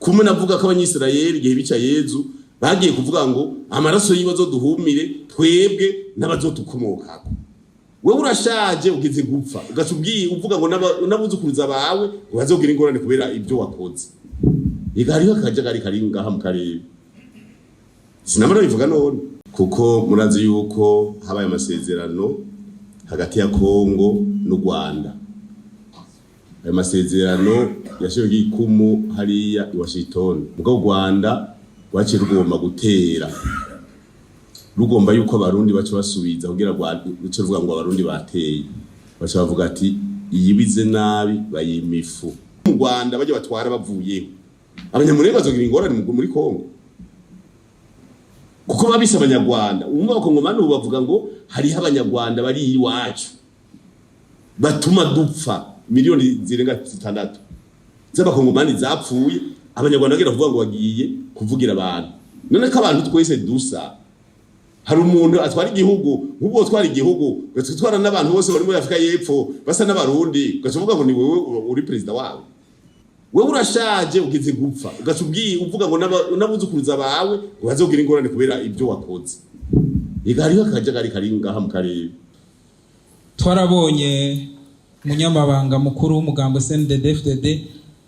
Kumwe navuga ko Abanyisirayeli igihe bica Yezu bagiye kuvuga ngo amaraso yiwe azoduhumire twebwe n'abazotukomokako. Wewe urashaje, ugeze gupfa, ugaca ubwiye uvuga ngo n'abuzukuruza bawe ngo bazogira ingorane kubera ibyo wakoze. Ega hariho akajagari kari ngaha mu karere, sinamara bivuga none, kuko murazi yuko habaye amasezerano hagati ya Kongo n'u Rwanda. Ayo masezerano yashyiriweho igikumu hariya i Washington. Mugabo u Rwanda rwaciye rugomba gutera, rugomba yuko Abarundi baca basubiza kugira ruce ruvuga ngo Abarundi bateye. Baca bavuga ati iyibize nabi bayima ifu. Mu Rwanda bajya batwara bavuyeho, Abanyamurenge bazogira ingorane muri Kongo, kuko babise Abanyarwanda. Umva, Abakongomani ubu bavuga ngo hariho Abanyarwanda bari iwacu batuma dupfa, miliyoni zirenga 6 z'Abakongomani zapfuye. Abanyarwanda bagera kuvuga ngo bagiye kuvugira abantu. None ko abantu twese dusa, hari umuntu atwara igihugu nk'ubwo utwara igihugu ugatwara n'abantu bose bari muri Afurika y'Epfo basa n'Abarundi, ugaca uvuga ngo ni wewe uri perezida wabo? Wewe urashaje, ugeze gupfa, ugaca ubwiye uvuga ngo n'abuzukuruza bawe ngo bazogira ingorane kubera ibyo wakoze. Ega hariho akajagari kari ngaha mu karere. Twarabonye umunyamabanga mukuru w'umugambo CNDD-FDD,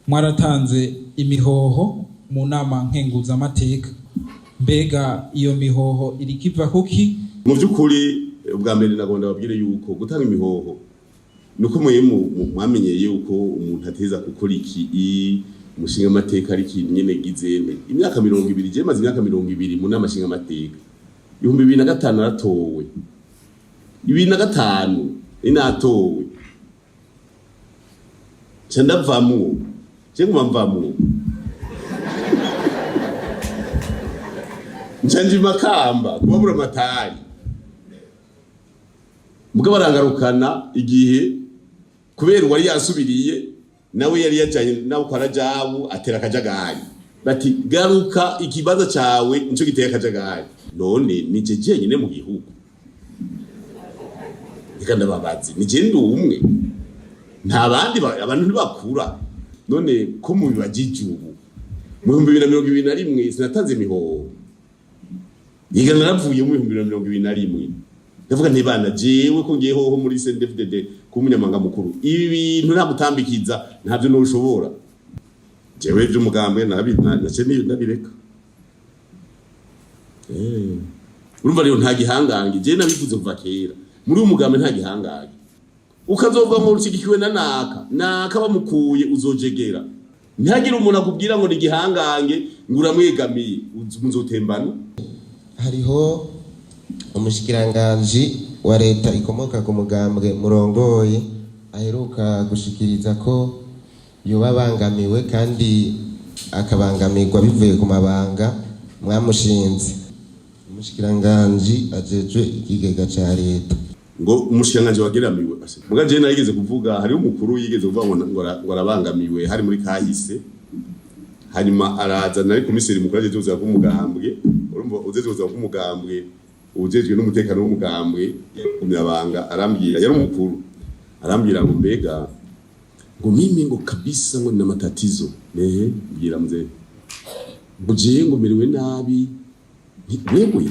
mwaratanze imihoho mu nama nkenguzamateka. Mbega iyo mihoho iriko iva kuki? Mu by'ukuri, ubwa mbere nagomba babwire yuko gutanga imihoho nuko mwe mwamenyeye yuko umuntu ateza gukora iki umushinga amateka ari ikintu nyene gizene imyaka 20. Je maze imyaka 20 mu nama nshinga amateka. 2005 naratowe, 2005 ninatowe, nca ndavamwo. Je nguma mvamwo, nca nja Makamba kubabura amatari, mugabo arangarukana igihe kubera uwari yasubiriye nawe yari yajanye nawe kwa Rajabu atera akajagari, bati garuka, ikibazo cawe nico giteye akajagari. None nije jenyine mu gihugu? Reka ndababazi, nije ndi umwe, nta bandi? Abantu ntibakura. None ko mubibajije ubu, mu 2021 sinatanze imihoho? Yiga naravuye mu 2021, ndavuga nti bana, jewe ko ngiye hoho muri CNDD-FDD kuba umunyamabanga mukuru, ibi bintu nta gutambikiza, ntabyo noshobora. Jewe ivy'umugambwe nace ndabireka. Urumva rero nta gihangange. Jewe nabivuze kuva kera, muri uyu mugambwe nta gihangange. Ukazova ngo ushigikiwe na naka naka, bamukuye uzojegera. Ntihagire umuntu akubwira ngo ni igihangange ngo uramwegamiye, muzotembana. Hariho umushikiranganji wa leta ikomoka ku mugambwe murongoye aheruka gushikiriza ko yoba abangamiwe, kandi akabangamirwa bivuye ku mabanga mwamushinze. Umushikiranganji ajejwe ikigega ca leta. Ngo umushikiranganji wageramiwe? Muga jewe narigeze kuvuga, hariho umukuru yigeze kuvuga ngo arabangamiwe, hari muri kahise. Hanyuma araza, nari komiseri mukuru ajejwe ubuzima bw'umugambwe. Urumva, ujejwe ubuzima bw'umugambwe, ujejwe n'umutekano w'umugambwe, umunyabanga arambwira, yari umukuru, arambwira ngo mbega ngo mimi ngo kabisa ngo nina matatizo. Nehe, mbwira mzee, ngo jewe ngo merewe nabi. Nti, wewe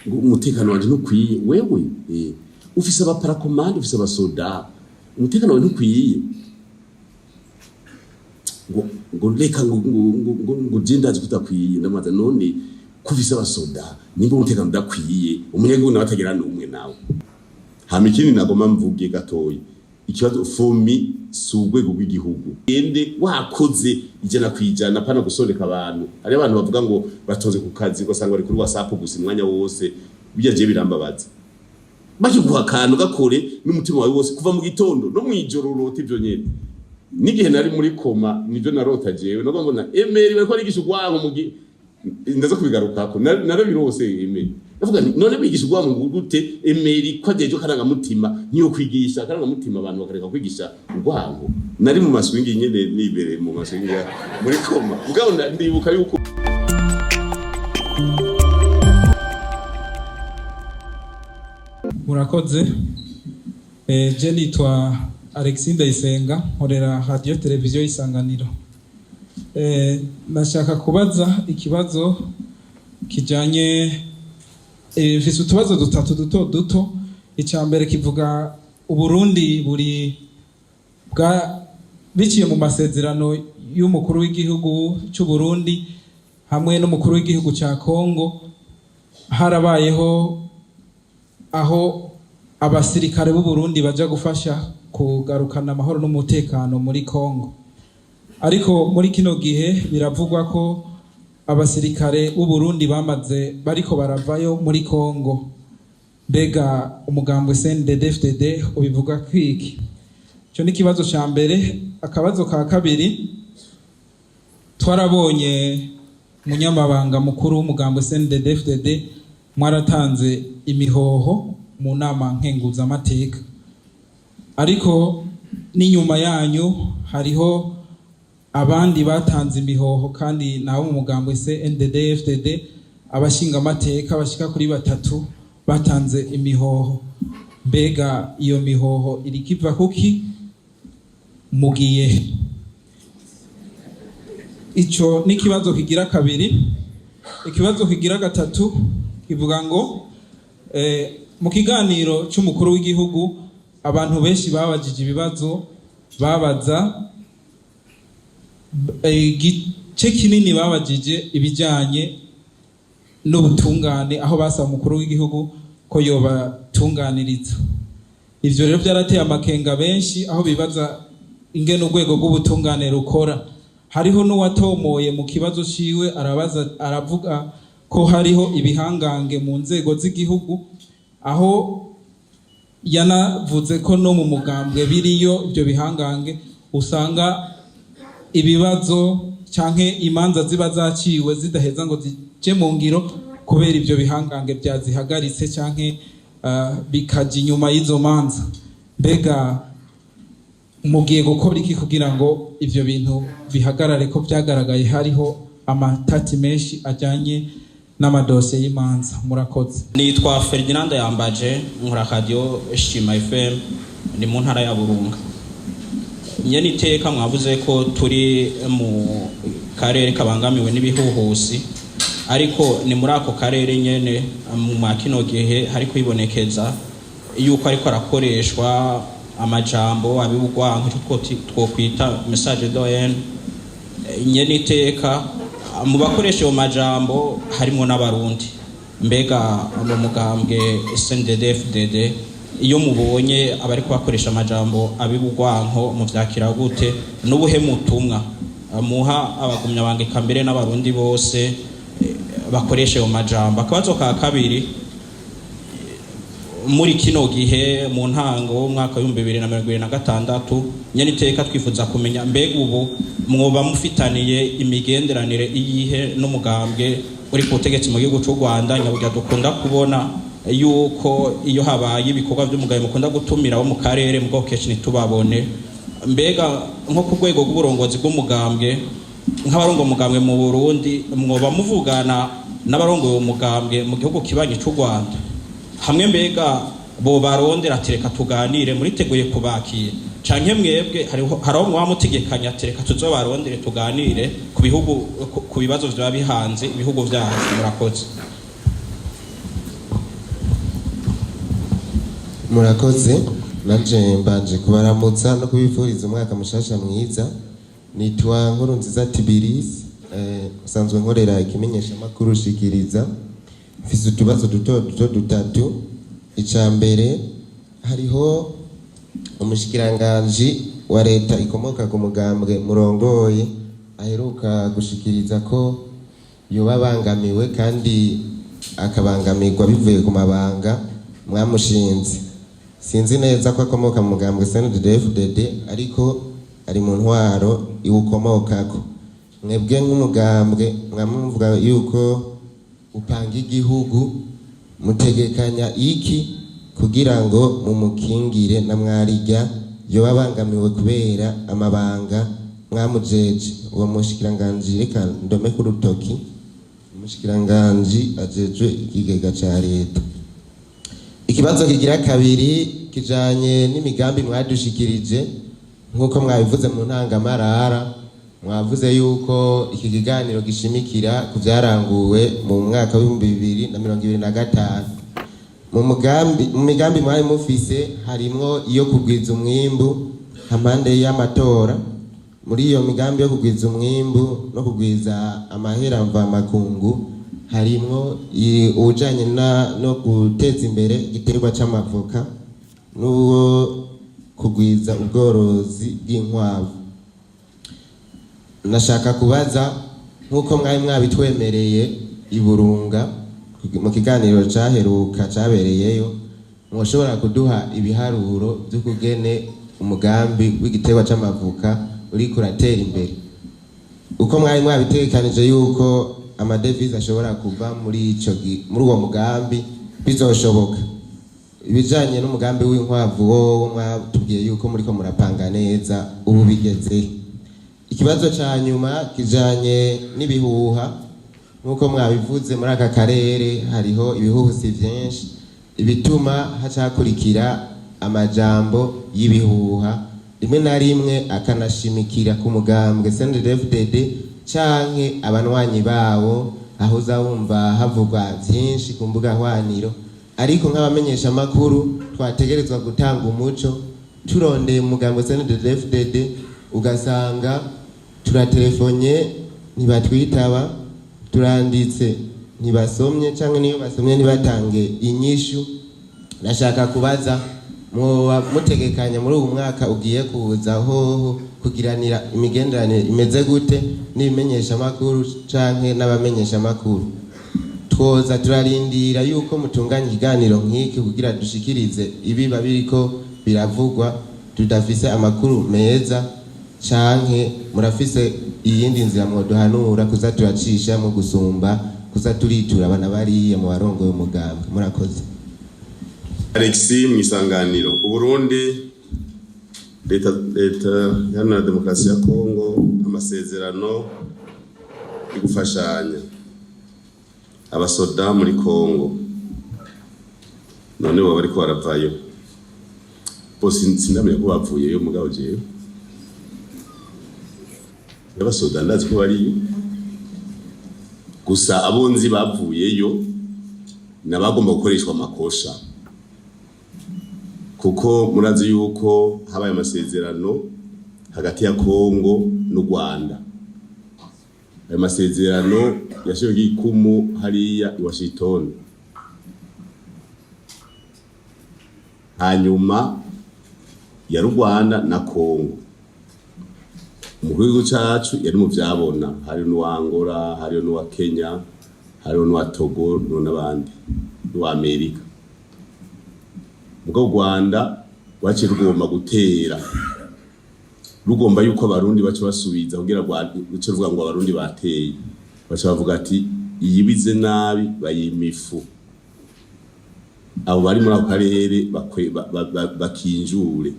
ngo umutekano wanje ntukwiye? Wewe ufise abaparakomande, ufise abasoda, umutekano wawe ntukwiye? Ngo reka, ngo je ndazi ko udakwiye. Ndamaza, none ko ufise abasoda, nimba umutekano udakwiye, umunyagihugu nawe atagira n'umwe nawe? Hama ikindi nagomba mvuge gatoyi, ikibazo FOMI si urwego rw'igihugu. Gende wakoze 100%, pana gusondeka abantu. Hari abantu bavuga ngo batonze ku kazi, ugasanga bari kuri WhatsApp gusa umwanya wose. Bijya je birambabaza. Bakiguha akantu, gakore n'umutima wawe wose, kuva mu gitondo no mwijoro urota ivyo nyene. N'igihe nari muri coma nivyo narota jewe, nubwo mbona Emery bariko arigisha urwanko mu gihe ndaza kubigarukako, narabirose Emery. Ndavuga nti none bigisha urwanko gute? Emery ko ajeje akarangamutima, niyo kwigisha akarangamutima abantu bakareka kwigisha urwanko. Nari mu maswingi nyene, nibereye mu maswingi muri coma, mugabo ndibuka yuko Murakoze. Je nitwa Alexis Ndayisenga, nkorera radio televiziyo Isanganiro. Nashaka kubaza ikibazo kijanye, mfise utubazo dutatu duto duto. Icya mbere kivuga Uburundi buri bwa biciye mu masezerano y'umukuru w'igihugu cy'u Burundi hamwe n'umukuru w'igihugu cya Kongo, harabayeho aho abasirikare b'u Burundi baja gufasha kugarukana amahoro n'umutekano muri Kongo. Ariko muri kino gihe biravugwa ko abasirikare b'u Burundi bamaze bariko baravayo muri Kongo. Mbega umugambwe CNDD-FDD ubivuga kwiki? Ico ni ikibazo ca mbere. Akabazo ka kabiri, twarabonye umunyamabanga mukuru w'umugambwe CNDD-FDD mwaratanze imihoho mu nama nkenguzamateka, ariko n'inyuma yanyu hariho abandi batanze imihoho, kandi nabo mu mugambwe CNDD-FDD, abashingamateka bashika kuri batatu batanze imihoho. Mbega iyo mihoho iriko iva kuki? Mugiye? Ico ni ikibazo kigira kabiri. Ikibazo kigira gatatu kivuga ngo mu kiganiro c'umukuru w'igihugu abantu benshi babajije ibibazo, babaza igice kinini babajije ibijanye n'ubutungane, aho basaba umukuru w'igihugu ko yobatunganiriza. Ivyo rero vyarateye amakenga benshi, aho bibaza ingene urwego rw'ubutungane rukora. Hariho n'uwatomoye mu kibazo ciwe, arabaza, aravuga ko hariho ibihangange mu nzego z'igihugu, aho yanavuze ko no mu mugambwe biriyo ibyo bihangange, usanga ibibazo canke imanza ziba zaciwe zidaheza ngo zije mu ngiro kubera ibyo bihangange byazihagaritse canke bikaja inyuma y'izo manza. Mbega mugiye gukora iki kugira ngo ivyo bintu bihagarare, ko vyagaragaye hariho amatati menshi ajanye n'amadosiye y'imanza? Murakoze. Nitwa Ferdinand Yambaje, nkora radio Shima FM, ni mu ntara ya Burunga. Nyene iteka mwavuze ko turi mu karere kabangamiwe n'ibihuhusi, ariko ni muri ako karere nyene mu kino gihe hari kwibonekeza yuko ariko arakoreshwa amajambo abibugwanko, ico twokwita message de haine. Nyene iteka mu bakoresha ayo majambo harimo n'Abarundi. Mbega mu mugambwe CNDD-FDD, iyo mubonye abariko bakoresha amajambo abibugwanko, muvyakira gute? N'ubuhe mutumwa muha abagumya bangeka mbere n'Abarundi bose bakoresha ayo majambo? Akabazo ka kabiri, muri kino gihe mu ntango w'umwaka w'2026, nyene iteka twifuza kumenya mbega ubu mwoba mufitaniye imigenderanire iyihe n'umugambwe uri ku butegetsi mu gihugu c'u Rwanda? Nyaburya dukunda kubona yuko iyo habaye ibikorwa vy'umugayo mukunda gutumira bo mu karere, mugabo kenshi ntitubabone. Mbega nko ku rwego rw'uburongozi bw'umugambwe, nk'abarongo umugambwe mu Burundi, mwoba muvugana n'abarongoye umugambwe mu gihugu kibanyi c'u Rwanda? Hamwe mbega bobarondera ati reka tuganire, muriteguye kubakira? Canke mwebwe hariho mwaba mutegekanya ati reka tuzobarondere tuganire ku bihugu, ku bibazo vyoba bihanze ibihugu vyacu? Murakoze. Murakoze. Nanje mbanje kubaramutsa no kubifuriza umwaka mushasha mwiza. Nitwa Nkurunziza Tibirisi, nsanzwe nkorera ikimenyeshamakuru Shikiriza. Mfise utubazo duto duto dutatu. Ica mbere, hariho umushikiranganji wa leta ikomoka ku mugambwe murongoye aheruka gushikiriza ko yoba abangamiwe kandi akabangamirwa bivuye ku mabanga mwamushinze. Sinzi neza ko akomoka mu mugambwe CNDD-FDD, ariko ari mu ntwaro iwukomokako. Mwebwe nk'umugambwe mwamuvuga yuko upanga igihugu, mutegekanya iki kugira ngo mumukingire na mwarirya yoba abangamiwe kubera amabanga mwamujeje? Uwo mushikiranganji, reka ndome ku rutoki, umushikiranganji ajejwe ikigega ca leta. Ikibazo kigira kabiri kijanye n'imigambi mwadushikirije nk'uko mwabivuze mu ntangamarara. Mwavuze yuko iki kiganiro gishimikira ku byaranguwe mu mwaka w'2025. Mu mugambi, mu migambi mwari mufise harimwo iyo kugwiza umwimbu hampande y'amatora. Muri iyo migambi yo kugwiza umwimbu no kugwiza amahera mvamakungu harimwo uwujanye no guteza imbere igiterwa c'amavoka n'uwo kugwiza ubworozi bw'inkwavu. Nashaka kubaza, nk'uko mwari mwabitwemereye i Burunga mu kiganiro caheruka cabereyeyo, mwoshobora kuduha ibiharuro vy'ukugene umugambi w'igiterwa c'amavoka uriko uratera imbere, uko mwari mwabitegekanije yuko amadevize ashobora kuva muri uwo mugambi bizoshoboka? Ibijanye n'umugambi w'inkwavu wowo mwatubwiye yuko muriko murapanga neza, ubu bigeze? Ikibazo ca nyuma kijanye n'ibihuha. Nk'uko mwabivuze, muri aka karere hariho ibihuhusi vyinshi, ibituma hacakurikira amajambo y'ibihuha, rimwe na rimwe akanashimikira ku mugambwe CNDD-FDD canke abanywanyi bawo, aho uza wumva havugwa vyinshi ku mbuga hwaniro. Ariko nk'abamenyesha amakuru twategerezwa gutanga umuco, turondeye umugambwe CNDD-FDD ugasanga turatelefone ntibatwitaba, turanditse ntibasomye, canke niyo basomye ntibatange inyishu. Nashaka kubaza, mwoba mutegekanya muri uwu mwaka ugiye kuza hoho kugiranira imigenderanire imeze gute n'ibimenyeshamakuru canke n'abamenyeshamakuru? Twoza turarindira yuko mutunganya ikiganiro nk'iki kugira dushikirize ibiba biriko biravugwa tudafise amakuru meza, canke murafise iyindi nzira mwoduhanura kuza turacisha mu gusumba kuza turitura abana bariya mu barongoye umugambwe? Murakoze. Alexis mu Isanganiro. Uburundi, Leta Iharanira Demokarasi ya Kongo, amasezerano yo gufashanya abasoda muri Kongo, none bo bariko baravayo bose, sindamenya ko bavuyeyo. Mugabo jewe abasoda ndazi ko bariyo, gusa abunzi bavuyeyo nabagomba gukoreshwa amakosha, kuko murazi yuko habaye amasezerano hagati ya Kongo n'u Rwanda. Ayo masezerano yashyizweho ikumu hariya i Washington, hanyuma ya Rwanda na Kongo. Umukuru w'igihugu cacu yari mu vyabona, hari n'uwa Angola, hariho n'uwa Kenya, hariho n'uwa Togo n'abandi, n'uwa Amerika. Mugabo u Rwanda rwaciye rugomba gutera, rugomba yuko Abarundi baca basubiza kugira ruce ruvuga ngo Abarundi bateye. Baca bavuga ati iyibize nabi bayima ifu, abo bari muri ako karere bakinjure.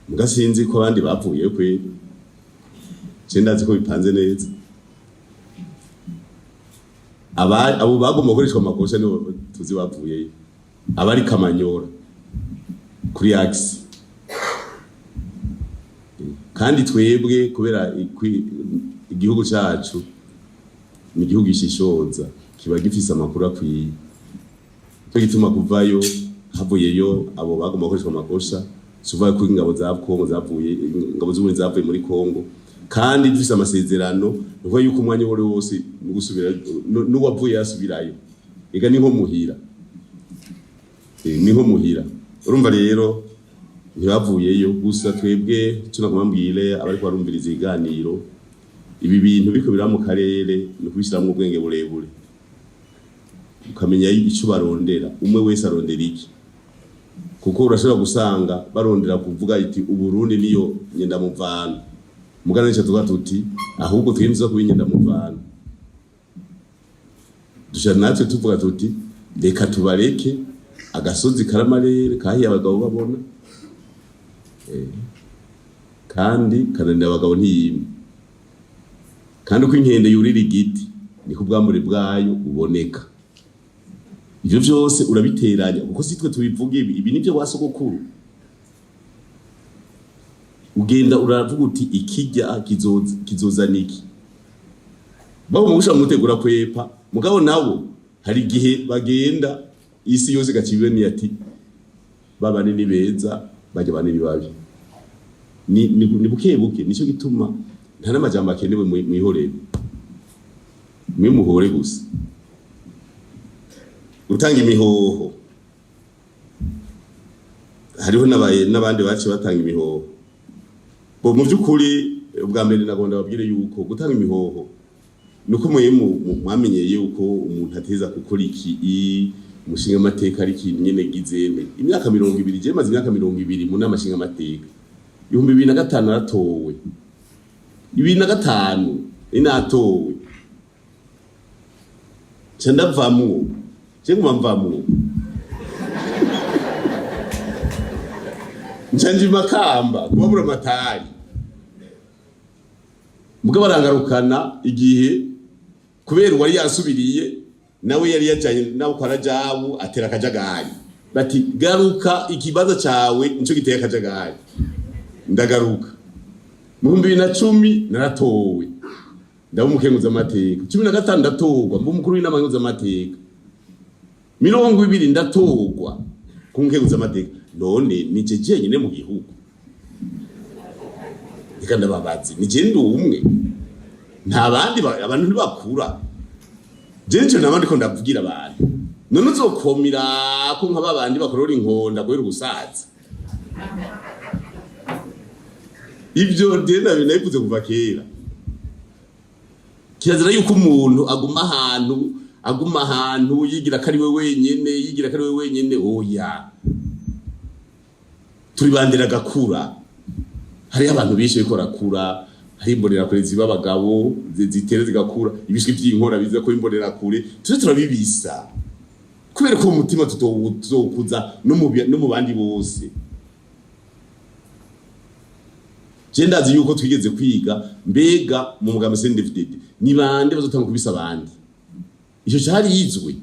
Muga sinzi ko abandi bavuyeyo kweri, je ndazi ko bipanze neza. Abo bagomba gukoreshwa amakosa nibo tuzi bavuyeyo, abari Kamanyora kuri axe. Kandi twebwe kubera igihugu cacu ni igihugu gishishoza, kiba gifise amakuru akwiye, cyo gituma kuvayo havuyeyo abo bagomba gukoreshwa amakosa, suvuga ko ingabo za Kongo zavuye, ingabo z'Uburundi zavuye muri Kongo kandi dufise amasezerano. Nukuvuga yuko umwanya uwo ari wo wose gusubira n'uwavuye yasubirayo. Ega ni nko muhira, ni nko muhira. Urumva rero ntibavuyeyo. Gusa twebwe tunagomba mbwire abariko barumviriza ibiganiro, ibi bintu biriko biraba mu karere ni ukubishiramwo ubwenge burebure, ukamenya ico barondera, umwe wese arondera iki, kuko urashobora gusanga barondera kuvuga iti Uburundi niyo nyendamuvano. Mugana nico tuvuga tuti ahubwo twemeza kuba inyendamuvano, dushira natwe tuvuga tuti reka tubareke agasozi karamarere kahiye abagabo babona, kandi kananira abagabo ntiyima. Kandi uko inkende yurira igiti niko ubwambure bwayo buboneka. Ivyo vyose urabiteranya, kuko si twe tubivuga ibi, ibi nivyo ba sogokuru. Ugenda uravuga uti ikijya kizozana iki. Babo mugusha mutegura kwepa, mugabo nabo hari igihe bagenda isi yose igacibwe ati babane ni beza, bajya bane ni babi. Ni buke buke. Nico gituma nta n'amajambo akenewe. Mwihorere, mwe muhore gusa. Gutanga imihoho, hariho n'abandi baciye batanga imihoho. Bo mu by'ukuri, ubwa mbere nagomba babwire yuko gutanga imihoho nuko mwe mwamenyeye yuko umuntu ateza gukora iki umushinga amateka ari ikintu nyene gizene. Imyaka 20, je maze imyaka 20 mu nama nshinga amateka. 2005 naratowe, 2005 ninatowe, nca ndavamwo, je nguma mvamwo, nca nja i Makamba kubabura amatari, mugabo arangarukana igihe kubera uwari yasubiriye nawe yari yajanye nawe kwa Rajabu atera akajagari, bati garuka, ikibazo cawe nico giteye akajagari. Ndagaruka mu 2010, naratowe, ndaba umukenguzamateka. 15 ndatorwa mba umukuru w'inama nkenguzamateka. 20 ndatorwa ku nkenguzamateka. None nije jenyine mu gihugu? Reka ndababaze, nije ndi umwe, nta bandi? Abantu ntibakura. Je nico naba ndiko ndavugira abantu. None uzokomira ko nka babandi bakorora inkonda kubera ubusaza? Ivyo je nabivuze kuva kera. Kirazira yuko umuntu aguma ahantu yigira ko ari we wenyene, yigira ko ari we wenyene. Oya, turi bandera gakura. Hariho abantu benshi bariko barakura. Hari imbonerakure ziba abagabo, zitera zigakura, ibishwi vy'inkora biza ko imbonerakure tuze turabibisa, kubera ko umutima tutokuza no mu bandi bose. Je ndazi yuko twigeze kwiga, mbega mu mugambi CNDD-FDD ni bande bazotanga kubisa abandi? Ico cari yizwe.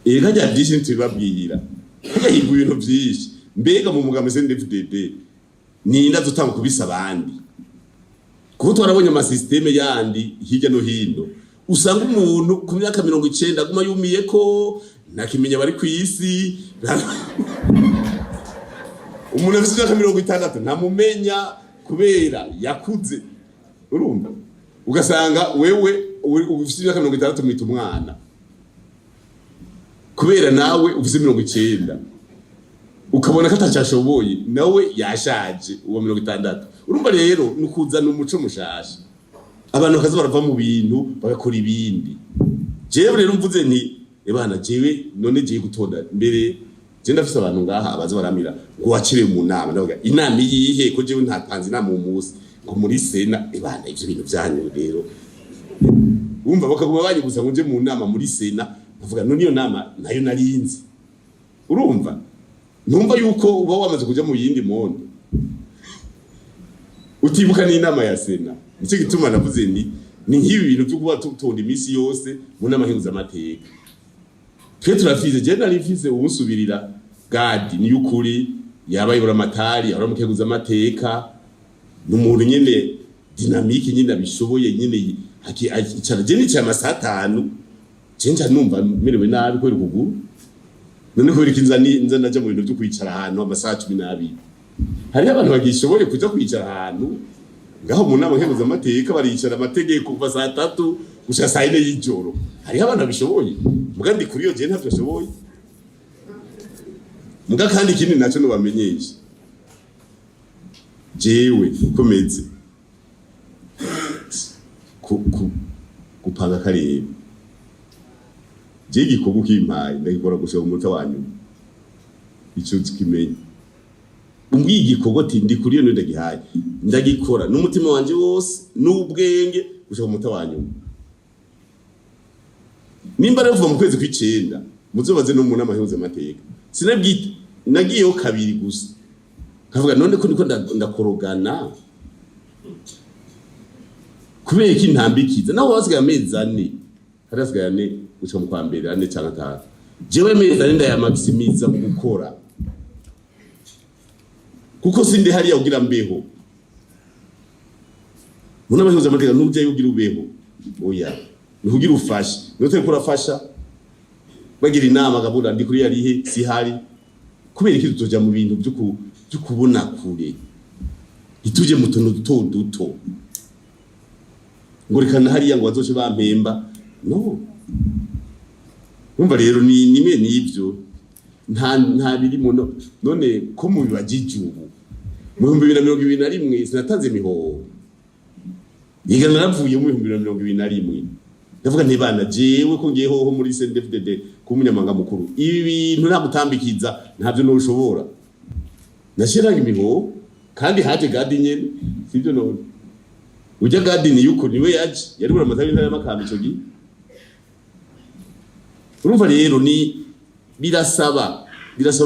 Eka rya byinshi ntitubibabwira, harya higwa ibintu vyinshi. Mbega mu mugambi CNDD-FDD ninde azotanga kubisa abandi? Kuko twarabonye amasystème yandi hirya no hino, usanga umuntu ku myaka 90 aguma yumiye ko ntakimenya bari kw'isi. Umuntu afite imyaka 60 ntamumenya kubera yakuze. Urumva, ugasanga wewe ufite imyaka 60 mwita umwana, kubera nawe ufite 90 ukabona ko atacyashoboye, nawe yashaje uwo 60. Urumva rero ni ukuzana umuco mushasha, abantu bakaza barava mu bintu bagakora ibindi. Jewe rero mvuze nti ebana, jewe none jewe gutonda mbere, je ndafise abantu ngaha abaza baramira ngo wakire mu nama. Ndavuga inama iyihe, ko jewe ntapanze inama uwo munsi? Ngo muri sena. Ebana, ivyo bintu vyanyu rero, wumva bakaguma banyigusa ngo nje mu nama muri sena. Ndavuga none iyo nama nayo narinzi. Urumva, ntumva yuko uba wamaze kuja mu yindi monde, utibuka n'inama ya sena. Nicyo gituma navuze ni nk'ibi bintu byo kuba tutonda iminsi yose mu nama nkenguzamateka. Twe turafize, je nari mfise uwunsubirira gadi ni yukuri, yabaye buramatari, ahora mu nkenguzamateka, ni umuntu nyene dynamique nyene, abishoboye nyene. Icara, je nicaye amasaha 5, je nca numva merewe nabi kubera ukuguru. None kubera iki nza naja mu bintu vyo kwicara ahantu amasaha 12? Hariho abantu bagishoboye kuja kwicara ahantu ngaho mu nama nkenguzamateka, baricara amategeko kuva saa 3 gushika saa 4 y'ijoro. Hariho abantu babishoboye, muga ndi kuri iyo je ntavyo ashoboye. Muga kandi ikindi naco nobamenyesha, jewe ukomeze gupanga akarere, je igikorwa ukimpaye ndagikora gushika ku munota wa nyuma. Ico kimenye, umbwiye igikorwa ati ndi kuri iyo ndagihaye, ndagikora n'umutima wanje wose n'ubwenge gushika ku munota wa nyuma. Nimba rero kuva mu kwezi kw'icenda, muzobaze no mu nama mpuzamateka, sinabwita, nagiyeho kabiri gusa. Nkavuga none ko niko ndakorogana, kubera iki ntambikiza? Naho hasigaye amezi 4, hari hasigaye 4 gushika mu kwa mbere, 4 canke 5. Jewe amezi 4 ndayamaximiza mu gukora. Kuko sindi hariya kugira mbeho. Mu nama nkenguzamateka ntujyayo kugira ubeho, oya, ni kugira ufashe. Niyo turiko urafasha bagira inama gabura ndi kuri yarihe sihari. Kubera iki tutoja mu bintu byo kubona kure, ntituje mu tuntu duto duto ngo reka na hariya ngo bazoce bampemba? No umva rero, ni nimwe n'ibyo nta birimo. No none ko mubibagije ubu mu 2021 sinatanze imihoho? Yiga naravuye mu 2021, ndavuga nti: "Bana, jewe ko ngiye hoho muri CNDD-FDD kuba umunyamabanga mukuru, ibi bintu nta gutambikiza, ntabyo noshobora." Nashiraga imihoho kandi haje Gadi nyene, sibyo? None ujya Gadi ni yuko niwe yaje yari buramatari w'intara y'Amakamba ico gihe. Urumva rero, ni birasaba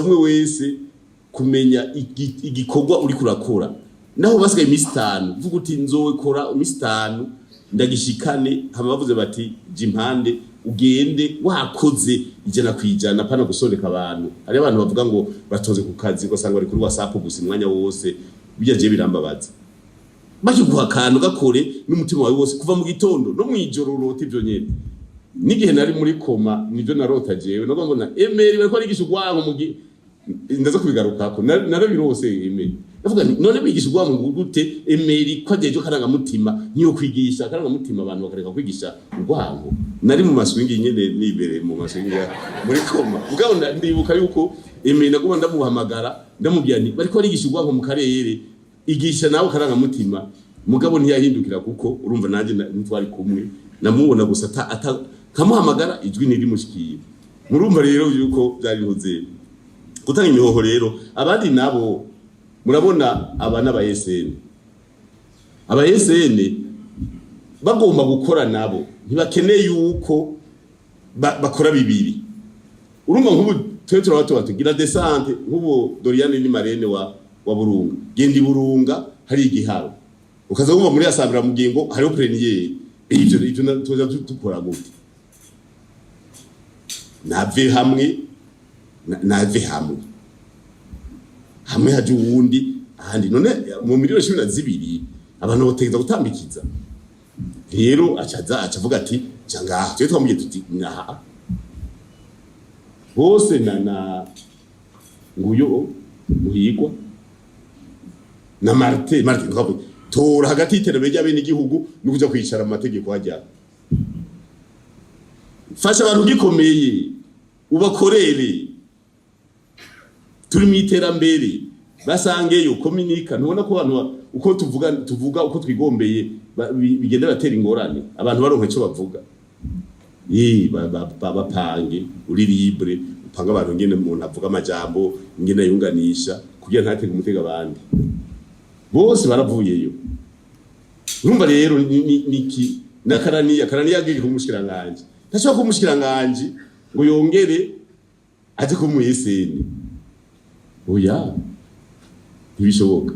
umwe wese kumenya igikorwa uri kurakora. Naho basigaye iminsi 5, uvuga uti: "Nzokora iminsi 5 ndagishikane." Hama bavuze bati: "Jya impande," ugende wakoze 100%, pana gusondeka abantu. Hariho abantu bavuga ngo batonze ku kazi, ugasanga bari kuri WhatsApp gusa umwanya wose. Bijya je birambabaza. Bakiguha akantu, gakore n'umutima wawe wose, kuva mu gitondo no mw'ijoro urota ivyo nyene. N'igihe nari muri coma nivyo narota jewe, nubwo mbona Emery bariko arigisha urwanko mu gihe ndaza kubigarukako. Narabirose Emery, ndavuga nti: "None bigisha urwanko gute? Emery ko ajeje akarangamutima, niyo kwigisha akarangamutima, abantu bakareka kwigisha urwanko." Nari mu maswingi nyene, nibereye mu maswingi muri coma. Mugabo ndibuka yuko Emery naguma ndamuhamagara, ndamubwira nti: "Bariko barigisha urwanko mu karere, igisha nawe akarangamutima." Mugabo ntiyahindukira, kuko urumva nanjye ntitwari kumwe, namubona gusa ata nkamuhamagara ijwi ntirimushikira. Murumva rero yuko byari bihuze gutanga imihoho. Rero abandi nabo murabona, aba n'aba SN, aba SN bagomba gukora nabo, ntibakeneye yuko bakora bibiri. Urumva nk'ubu twe turaba tuba tugira descente, nk'ubu Doriane ni marraine wa Burunga, genda i Burunga hari igiharo, ukaza wumva muri assemblée mugiye ngo hariho plénière. Ivyo tuza dukora gute? Nave hamwe, nave hamwe, hamwe haje uwundi ahandi. None mu miliyoni 12 abantu botegeza gutambikiza? Rero acaza acavuga ati: "Ja ngaha." Twe twamubwiye tuti: "Naha bose na nguyo Muhigwa na Martin." Martin twavuye tora hagati y'iterambere ry'abenegihugu no kuja kwicara mu mategeko. Hajya fasha abantu gikomeye, ubakorere. Turi mu iterambere, basangeyo kominika. Ntubona ko abantu uko tuvuga uko twigombeye, bigenda batera ingorane, abantu baronka icyo bavuga. Bapange uri libre, upange abantu ngene umuntu avuga amajambo, ingene yunganisha kugira ntatege umutego. Abandi bose baravuyeyo. Urumva rero niki na Karaniya. Karaniya agiye kumushikiranganji, ntashobora kuba umushikiranganji ngo yongere aje kuba umu SN, oya, ntibishoboka.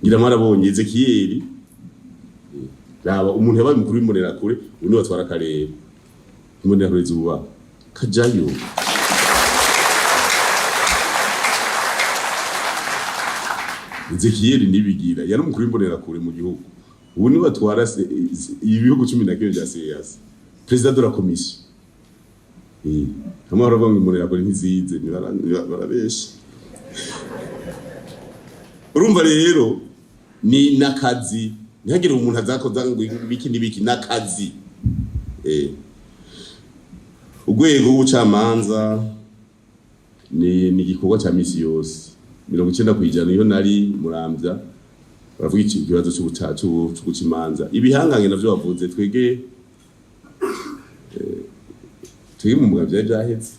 Ngira mwarabonye Ezekiyeli, raba umuntu yabaye umukuru w'Imbonerakure, ubu niwe atwara akarere. Imbonerakure zuba kajayo. Ezekiyeli Nibigira yari umukuru w'Imbonerakure mu gihugu, ubu niwe atwara ibihugu 11 vya CEEAC, président de la commission. Hamwe baravuga ngo Imbonerakure ntizize, barabesha. Urumva rero ni nakazi, ntihagire umuntu azakoza ngo ibiki n'ibiki, nakazi. Urwego rw'ubucamanza ni igikorwa ca misi yose, 90%. Iyo nari Muramvya baravuga iki kibazo c'uguca imanza, ibihangange navyo bavuze. Twege mu mugambi vyari vyaheze,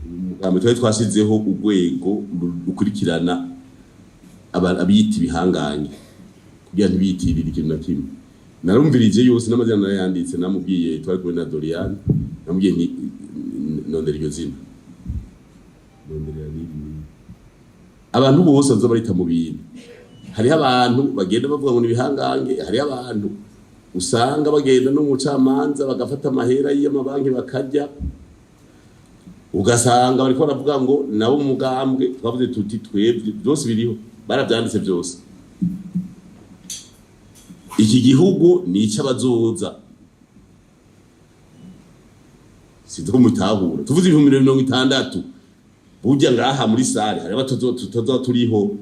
umugambi twari twashizeho urwego rukurikirana abiyita ibihangange kugira ntibiyitirire ikintu na kimwe. Narumvirije yose n'amazina narayanditse. Namubwiye, twari kumwe na Dorian, namubwiye nti: "Nondera iryo zina, nondera riri." Abantu bose baza barita mu bintu, hariho abantu bagenda bavuga ngo ni ibihangange, hariho abantu usanga bagenda no mu camanza bagafata amahera y'amabanki bakarya. Ugasanga bariko baravuga ngo nabo umugambwe. Twavuze tuti twebwe byose biriho, baravyanditse byose. Iki gihugu ni icy'abazoza, sinzi ko mutahura. Tuvuze 2060, burya ngaha muri salle hari tutazoba turiho.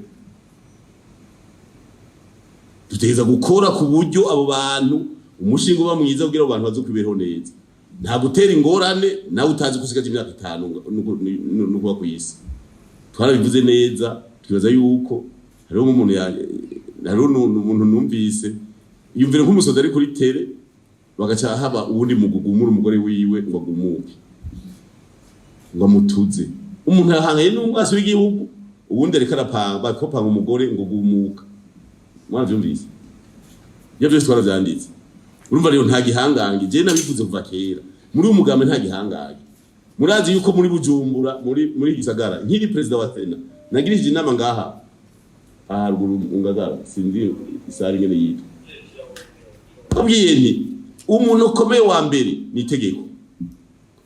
Dutegereza gukora ku buryo abo bantu umushinga uba mwiza kugira abo bantu bazokwiberaho neza. Nta gutera ingorane nawe utazi ko usigaje imyaka 5 no kuba ku isi. Twarabivuze neza, twibaza yuko hariho nk'umuntu, hariho umuntu numvise yumvira nk'umusozi ari kuri terrain, bagaca haba uwundi mugugumura umugore wiwe ngo agumuke, ngo amutuze. Umuntu yahanganye n'umwasi w'igihugu, uwundi ariko arapanga, bariko panga umugore ngo gumuka. Mwaravyumvise? Iyo byose twaravyanditse. Urumva rero nta gihangange. Je nabivuze kuva kera, muri uyu mugambi nta gihangange. Murazi yuko muri Bujumbura, muri gisagara, nkiri perezida wa Sena, nagirije inama ngaha haruguru mu Ngagara, sinzi i salle ingene yitwa. Abwiye nti umuntu ukomeye wa mbere ni itegeko.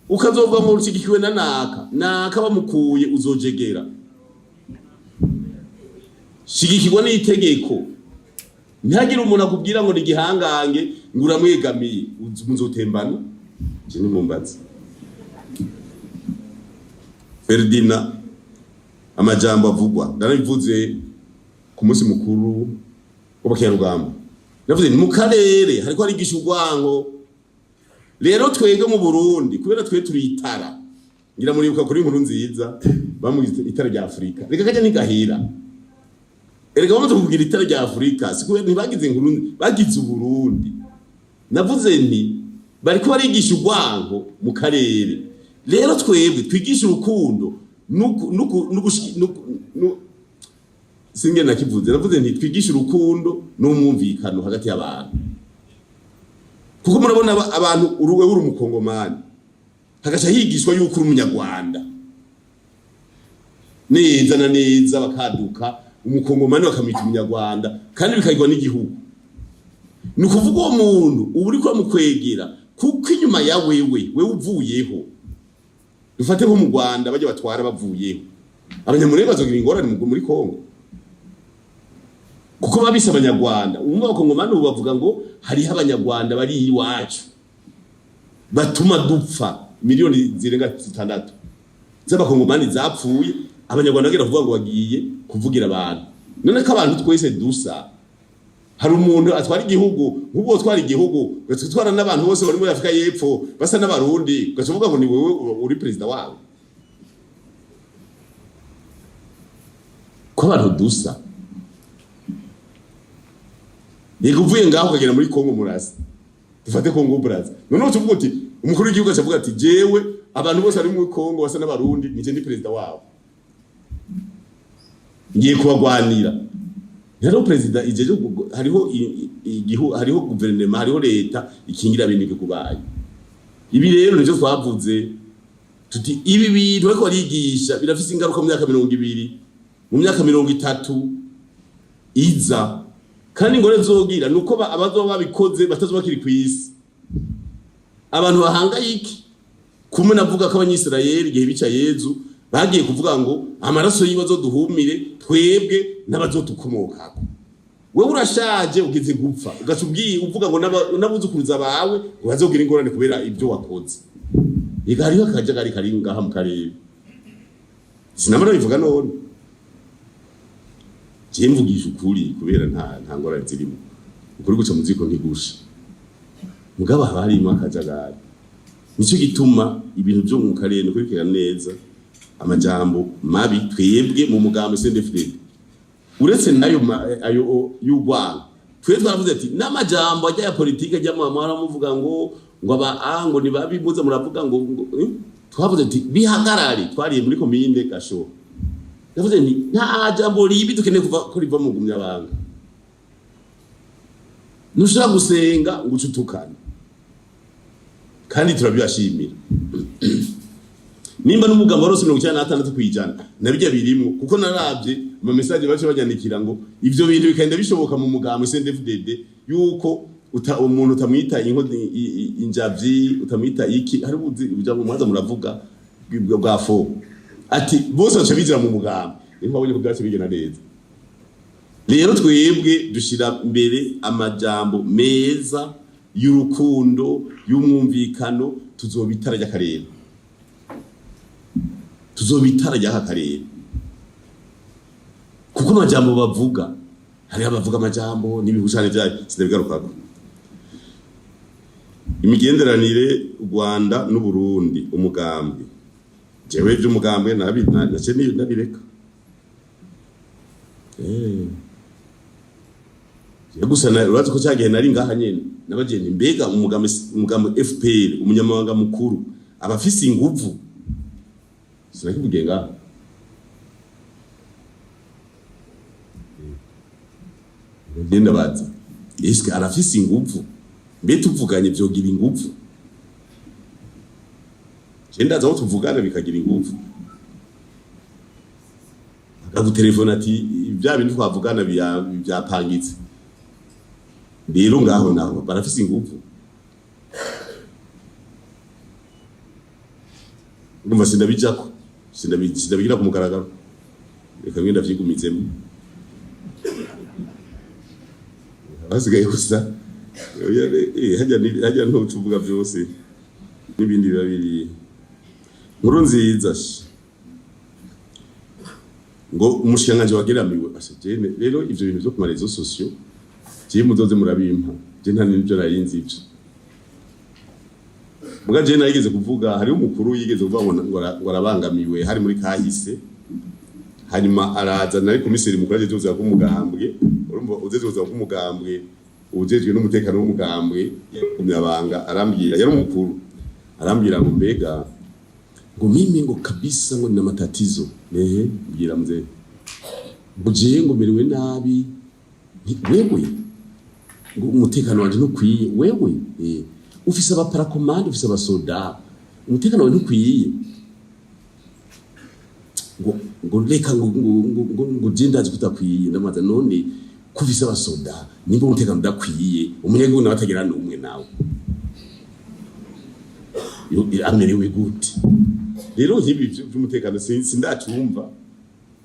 Ukazovuga ngo ushigikiwe na naka naka, bamukuye uzojegera. Shigikirwa n'itegeko. Ntihagire umuntu akubwira ngo ni igihangange, ngo uramwegamiye, muzotembana. Je nimumbaze Ferdinand, amajambo avugwa narabivuze ku munsi mukuru w'abakerarugamba. Navuze ni mu karere hariko harigisha urwango. Rero twebwe mu Burundi, kubera twe turi itara, ngira muribuka kuri inkuru nziza bamwise itara rya Afurika. Reka kajya ntigahira. Erega bamaze kugira itara rya Afurika, si kubera ntibagize inkuru, bagize Uburundi. Navuze nti bariko barigisha urwango mu karere. Rero twebwe twigisha urukundo singe nakivuze. Navuze nti twigisha urukundo n'umwumvikano hagati y'abantu, kuko murabona abantu uruwe uri umukongomani, hagaca higishwa yuko uri umunyarwanda neza na neza, bakaduka umukongomani bakamwita umunyarwanda, kandi bikagirwa n'igihugu. Ni ukuvuga uwo muntu uba uriko uramukwegera, kuko inyuma ya wewe, wewe uvuyeho, dufate nko mu Rwanda bajya batwara bavuyeho, abanyamurenge bazogira ingorane muri Kongo, kuko babise abanyarwanda. Ubu abakongomani ubu bavuga ngo hariho abanyarwanda bari iwacu batuma dupfa. Miliyoni zirenga 6 z'abakongomani zapfuye, abanyarwanda bagera kuvuga ngo bagiye kuvugira abantu. None ko abantu twese dusa, hari umuntu atwara igihugu nk'ubwo utwara igihugu ugatwara n'abantu bose bari muri Afurika y'Epfo basa n'abarundi, ugaca uvuga ngo ni wewe uri perezida wabo, ko abantu dusa? Yego, uvuye ngaho ukagera muri Kongo murasa, dufate Kongo Brazza, noneho tuvuga uti umukuru w'igihugu acavuga ati jewe abantu bose bari muri Kongo basa n'abarundi, nije ndi perezida wabo, ngiye kubagwanira. Hariho perezida ijeje, hariho igihu, hariho guverinoma, hariho leta ikingira bene igihugu bayo. Ibi rero nivyo twavuze tuti ibi bintu bariko barigisha birafise ingaruka mu myaka 20, mu myaka 30 iza. Kandi ingore zogira nuko abazoba babikoze batazoba bakiri kw'isi. Abantu bahangayike kumwe. Navuga ko abanyisirayeli igihe bica Yezu bagiye kuvuga ngo amaraso yiwe azoduhumire twebwe n'abazotukomokako. Wewe urashaje, ugeze gupfa, ugaca ubwiye uvuga ngo n'abuzukuruza bawe ngo bazogira ingorane kubera ibyo wakoze. Ega hariho akajagari kari ngaha mu karere, sinamara bivuga. None je mvugisha ukuri kubera nta ngorane zirimo. Ukuri guca mu ziko ntigusha, mugabo haba harimo akajagari. Nico gituma ibintu byo mu karere nukurikira neza amajambo mabi. Twebwe mu mugambi CNDD-FDD, uretse nayo ayo y'urwango, twe twaravuze ati n'amajambo ajya ya politike ajya mu muvuga ngo aba a ngo ni babi, muze muravuga ngo? Twavuze ati bihagarare. Twariye muri komine Gasho, yavuze nti nta jambo ribi dukeneye kuva ko riva mu gumyabanga. Ntushobora gusenga ngo uce utukane, kandi turabibashimira. Nimba n'umugambo warose 96%, nabijya birimwo, kuko naravye ama message bace banyandikira ngo ivyo bintu bikagenda bishoboka mu mugambo CNDD-FDD, yuko umuntu utamwita injavyi, utamwita iki, hari ubuzi ujambo mwaza muravuga. bwa fo ati bose baca bizira mu mugambi. Niho babonye ko byacu bigenda neza. Rero twebwe dushira mbere amajambo meza y'urukundo, y'umwumvikano. Tuzobitara ry'akarere, tuzobitara ry'aka karere, kuko amajambo bavuga, hariho abavuga amajambo n'ibihushane vyayo, sinabigarukako. Imigenderanire Rwanda n'Uburundi, umugambwe, jewe vy'umugambwe nace nabireka. Jewe gusa urazi ko cyagihe nari ngaha nyene nabagenda, mbega umugambi FPR, umunyamabanga mukuru abafise inguvu, sinakivugiye ngaha. Ngenda baza, eske arafise inguvu? Mbe tuvuganye vyogira inguvu? Je ndaza aho tuvugana bikagira inguvu, akagutelefona ati bya bintu twavugana byapangitse. Rero ngaho naho barafise inguvu. Urumva sindabijako, sindabigira ku mugaragaro, reka ngenda vyigumizemo. Hasigaye gusa oya, hajya ntucuvuga byose n'ibindi biba biri nkuru nziza ngo umushikiranganji wageramiwe ase jene. Rero ivyo bintu vyo ku marezo sosiyo, jewe muzoze murabimpa, je nta n'ivyo nari nzi ivyo. Muga jewe narigeze kuvuga, hariho umukuru yigeze kuvuga ngo arabangamiwe, hari muri kahise. Hanyuma araza, nari komiseri mukuru ajejwe ubuzima bw'umugambwe. Urumva ujejwe ubuzima bw'umugambwe, ujejwe n'umutekano w'umugambwe, umunyabanga arambwira, yari umukuru, arambwira ngo mbega ngo mimi ngo kabisa ngo nina matatizo. Nehe, mbwira mzee, ngo jewe ngo merewe nabi. Nti, wewe ngo umutekano wanje ntukwiye wewe, ufise abaparakomande, ufise abasoda, umutekano wawe ntukwiye. Ngo reka ngo je ndazi ko utakwiye. Ndamaza, none ko ufise abasoda, nimba umutekano udakwiye, umunyagihugu nawe atagira n'umwe nawe amerewe gute? Rero nk'ibi vy'umutekano sindacumva,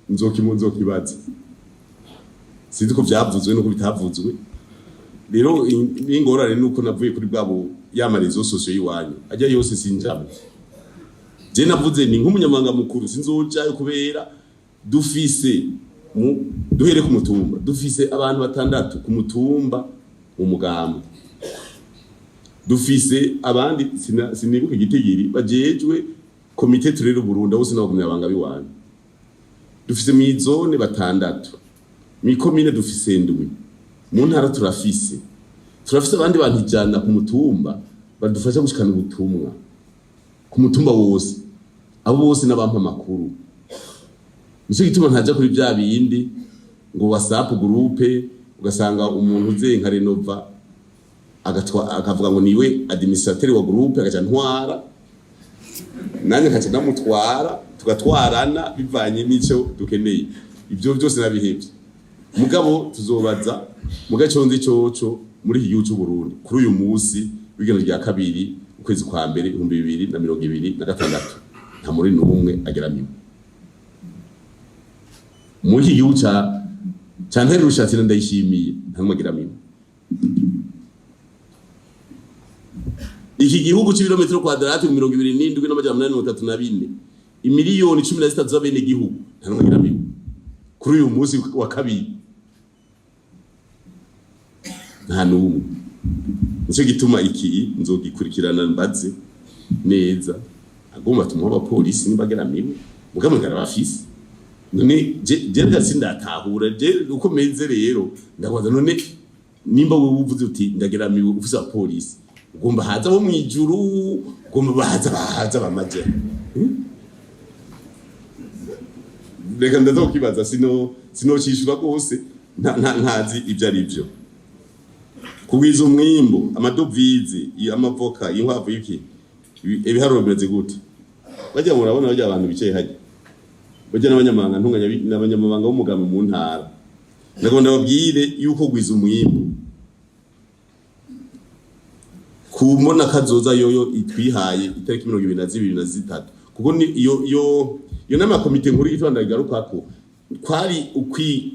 nzokibaza, sinzi ko vyavuzwe nuko bitavuzwe. Rero n'ingorane nuko navuye kuri bwabo ya marezo sosiyo y'iwanyu ajya yose sinjamwo. Je navuze ni nk'umunyamabanga mukuru sinzojayo, kubera dufise duhere ku mutumba, dufise abantu batandatu ku mutumba mu mugambwe, dufise abandi sinibuka igitigiri bajejwe komite turere Burundi, abo sinabagumyabanga biwanyu. Dufise mw'izone batandatu, mw'ikomine dufise ndwi, mu ntara turafise abandi bantu 100 ku mutumba badufasha gushikana ubutumwa ku mutumba wose. Abo bose n'abampa amakuru. Nico gituma ntaja kuri vya bindi ngo WhatsApp groupe, ugasanga umuntu uze nka Renova akavuga ngo niwe administrateur wa groupe, agaca ntwara, nanjye nkaca ndamutwara, tugatwarana bivanye n'ico dukeneye. Ivyo byose nabihevye. Mugabo tuzobaza muga ico nzi coco muri iki gihugu c'u Burundi kuri uyu munsi w'igeno rya kabiri ukwezi kwa mbere 2026, nta muri n'umwe ageramiwe muri iki gihugu ca Nterurushatsi na Ndayishimiye, nta n'umwe ageramiwe. Iki gihugu c'ibirometero kwadrati 27,834, imiliyoni 13 z'abenegihugu, nta n'umwe ageramiwe kuri uyu munsi wa kabiri, nta n'umwe. Nico gituma iki nzogikurikirana, mbaze neza. Agomba tumuha abapolisi nimba ageramiwe, mugabo ngarabafise. None je rega sindatahura, je uko meze rero ndabaza, none nimba wewe uvuze uti ndageramiwe, ufise abapolisi, ugomba haza bo mwijuru, ugomba bahaza bamaje? Reka ndazokibaza, sinocishura rwose, ntazi ibyo ari byo. Kugwiza umwimbu, amadovize, amavoka, inkwavu, iki, ibiharuro bimeze gute? Bajya murabona bajya abantu bicaye hajya, bajya n'abanyamabanga ntunganya n'abanyamabanga b'umugambi mu ntara. Ndagomba ndababwire yuko gwiza umwimbu ku mbona kazoza yoyo itwihaye itariki 22 na 3. Kuko ni iyo nama ya komite nkuru y'Itonda igarukako kwari ukwi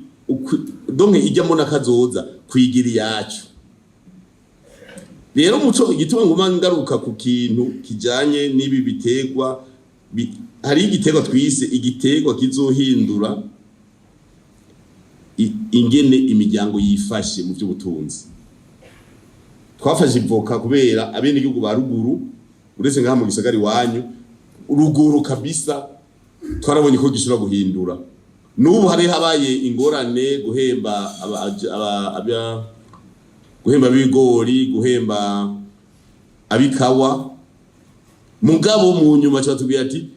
donc ijyamo n'akazoza kwigira iyacu. Rero muco igituma nguma ngaruka ku kintu kijanye n'ibi biterwa, hari igiterwa twise igiterwa kizohindura ingene imiryango yifashe mu by'ubutunzi. Twafashe ivoka kubera abenegihugu ba ruguru, uretse ngaha mu gisagara iwanyu, ruguru kabisa twarabonye ko gishobora guhindura. N'ubu hari habaye ingorane guhemba guhemba ab'ibigori, guhemba abikawa. Mugabo mu nyuma tubatubwira ati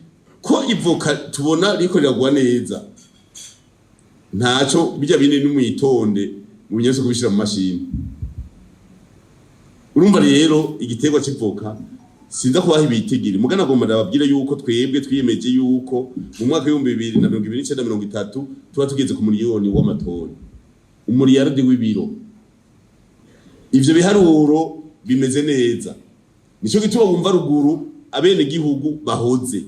ko ivoka tubona riko riragwa neza, ntaco bijya bine, n'umwitonde mu binyese kubishira mu mashini. Urumva rero igiterwa c'ivoka sinza kubaha ibitigiri, mugana agomba ndababwire yuko twebwe twiyemeje yuko mu mwaka w'2029 30 tuba tugeze ku miliyoni w'amatoni, umuriyaridi w'ibiro. Ivyo biharuro bimeze neza, nico gituma wumva ruguru abene gihugu bahoze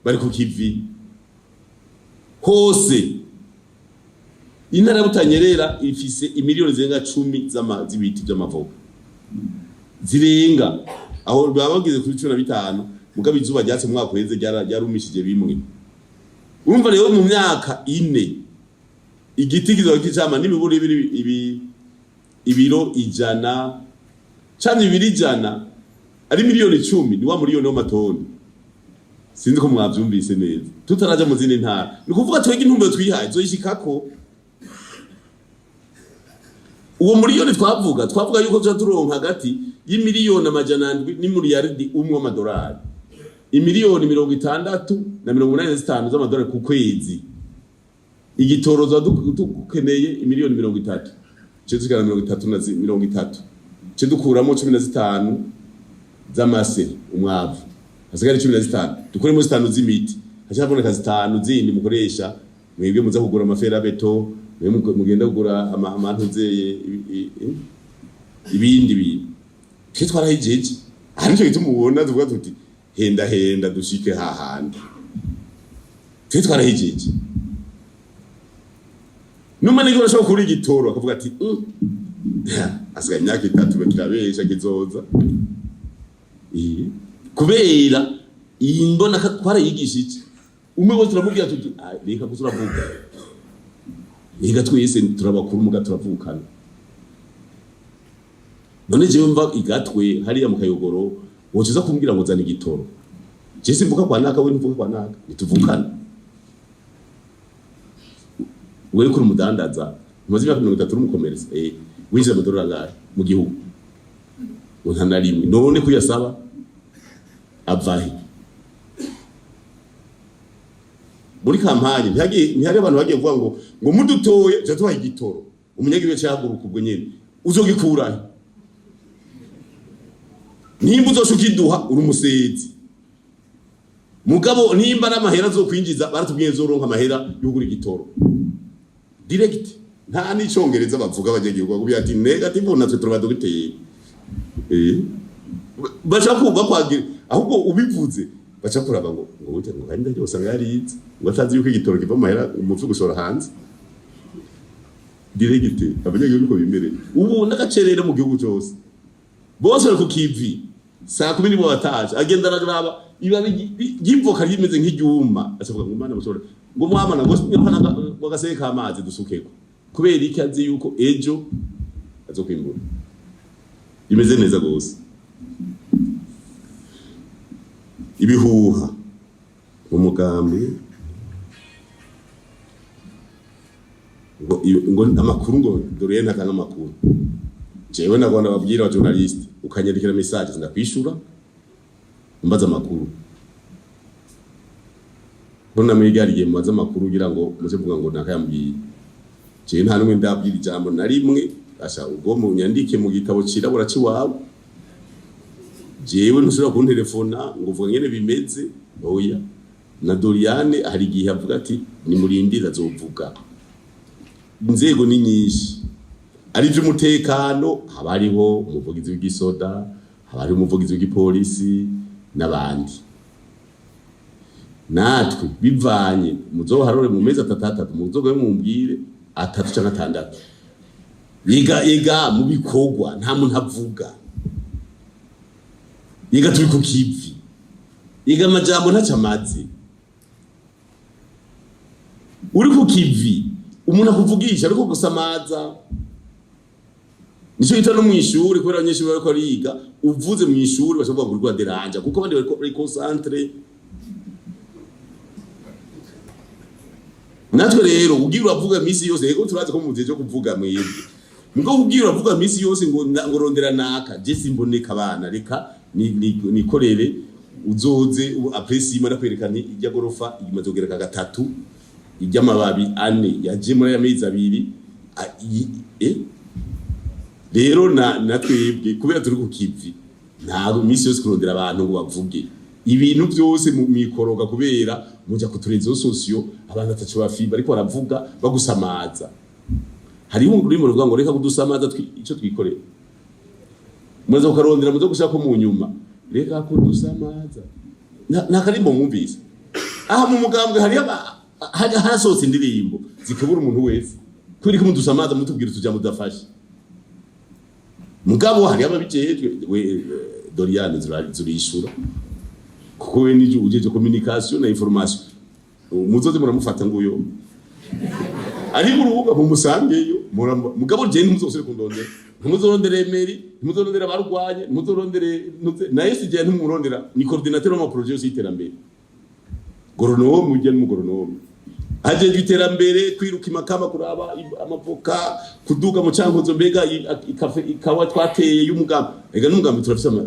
bari ku kivi hose. Intara ya Butanyerera ifise imiliyoni zirenga 10 z'ibiti vy'amavoka zirenga, aho baba bageze kuri 15. Mugabo izuba ryatse mu mwaka uheze ryarumishije bimwe. Urumva rero mu myaka 4 igiti kizoba kicama n'imiburo ibiri ibiro 100 canke 200, ari miliyoni 10, ni wa miliyoni w'amatoni. Sinzi ko mwavyumvise neza. Tutaraja mu zindi ntara, ni ukuvuga twebwe intumbero twihaye zoyishikako. Uwo miliyoni twavuga yuko tuja turonka hagati y'imiliyoni 700 n'imiliyaridi 1 w'amadolari, imiliyoni 60 na 85 z'amadolari ku kwezi. Igitoro tuba dukeneye imiliyoni 30, ce dusigara 30 na 30, ce dukuramo 15 z'amase, umwavu, hasigara 15, dukuremo 5 z'imiti, haca haboneka 5 zindi mukoresha mwebwe muza kugura ama fer à béton, mwebwe mugenda kugura amantuzeye ibindi bintu. Twe twarahijeje aha, nico gituma ubona tuvuga tuti henda henda dushike hahandi. Twe twarahijeje. N'umunyagihugu arashobora kubura igitoro akavuga ati: "Asigaye imyaka 3 kirabesha kizoza." Kubera iyi mbona ko twarayigishije, umwe wese turamubwira tuti: "Ah, reka gusa uravuga, reka twese turabakuru muga turavukana." None jewe mva igatwe hariya mu Kayogoro, woca uza kumbwira ngo zana igitoro? Je simvuka kwa naka, we ntuvuka kwa naka, ntituvukana. Wewe kuri umudandaza umaze imyaka 30 uri umukomeresa, winjiza amadolari angahe mu gihugu? Ngo nta na rimwe. None kuyasaba avahe? Muri campagne ntihari abantu bagiye kuvuga ngo mudutoye tuja tubaha igitoro? Umunyagihugu yahaguruka ubwo nyene, uzogikurahe? Nimba uzosha ukiduha uri umusezi. Mugabo nimba ari amahera azokwinjiza, baratubwiye zoronka amahera yo kugura igitoro direct. Nta n'icongereza bavuga abanyagihugu, bakubwira ati negative, natwe turaba dogiteri. Baca kumva kwagira ahubwo ubivuze, baca kuraba ngo gute, ngo kandi ndagiye usanga yarize, ngo atazi yuko igitoro kiva mu mahera umupfu gushora hanze direct. Abanyagihugu niko bimereye ubu n'agacerere mu gihugu cyose, bose bari ku kivi. Saa 10 nibo bataje, agenda araraba ibabi ry'ivoka rimeze nk'iryuma, acavuga ngo mana mushobora ngo mwamana ngo agaseke k'amazi dusukeko. Kubera iki? Azi yuko ejo azokwimbura rimeze neza gose. Ibihuha mu mugambi ngo amakuru, ngo dore ntakanga amakuru. Jewe nagomba babwira aba journaliste, ukanyandikira message ndakwishura umbaza amakuru. Mbona muri gari igihe mubaza amakuru kugira ngo muze kuvuga ngo nakayambwiye. Jewe nta numwe ndabwira ijambo na rimwe. Asha ubwo munyandike mu gitabo cirabura ciwawe. Jewe ntushobora kuntelefona ngo uvuga ngene bimeze, oya. Na Doriane hari igihe avuga ati nimurindire azovuga. Inzego ni nyinshi, ari ivy'umutekano, haba hariho umuvugizi w'igisoda, haba hariho umuvugizi w'igipolisi n'abandi. Natwe bivanye, muzoharure mu mezi atatu atatu, muzogoye mumbwire atatu canke atandatu. Yiga yiga mu bikorwa, nta muntu avuga. Yiga turi ku kivi, yiga amajambo ntaco amaze. Uri ku kivi, umuntu akuvugisha ariko gusamaza. Nico gituma no mw'ishuri, kubera abanyeshuri bariko bariga, uvuze mw'ishuri bashobora kuvuga ngo uriko uraderanja, kuko abandi bariko bari concentrés. Natwe rero ugira uravuga misi yose, yego turazi ko mugihe cyo kuvuga mwebwe, mugo ugira uravuga misi yose ngo rondera naka, je simboneka. Abana reka nikorere, uzoze après 6 mois ndakwereka nti ijya gorofa imaze kugereka gatatu, ijya amababi ane yaje muri aya mezi 2. Rero na twebwe kubera turi ku kivi, nta misi yose kurondera abantu ngo bavuge ibintu byose mu mikoroga, kubera muja ku réseaux sociaux abantu ataco bafi bariko baravuga bagusamaza. Hariho ururimi ruvuga ngo reka kudusamaza, ico twikorera muze kukarondera, muze gushaka mu nyuma, reka kudusamaza. Nta karimbo mwumvise aha mu mugambwe? Hariho harasohotse indirimbo zikebura umuntu wese kubera ko mudusamaza, mutubwira utujambo tudafashe. Mugabo hariho ababijejwe. We Doriane, zurishura kuko we nije ujeje communication na information. Muzoze muramufata nguyo ari murubuga, mumusangeyo. Mugabo je ntimuzosubire kundondera, ntimuzorondere Emery, ntimuzorondere abarwanye, ntimuzorondere na SG, ntimurondera, ni coordinateur w'ama projets yose y'iterambere, goronome, ujya n'umugoronome ajejwe iterambere, kwiruka imakamba kuraba amavoka, kuduga mu Cankuzo, mbega ikawa twateye y'umugambi. Ega n'umugambi turafise mu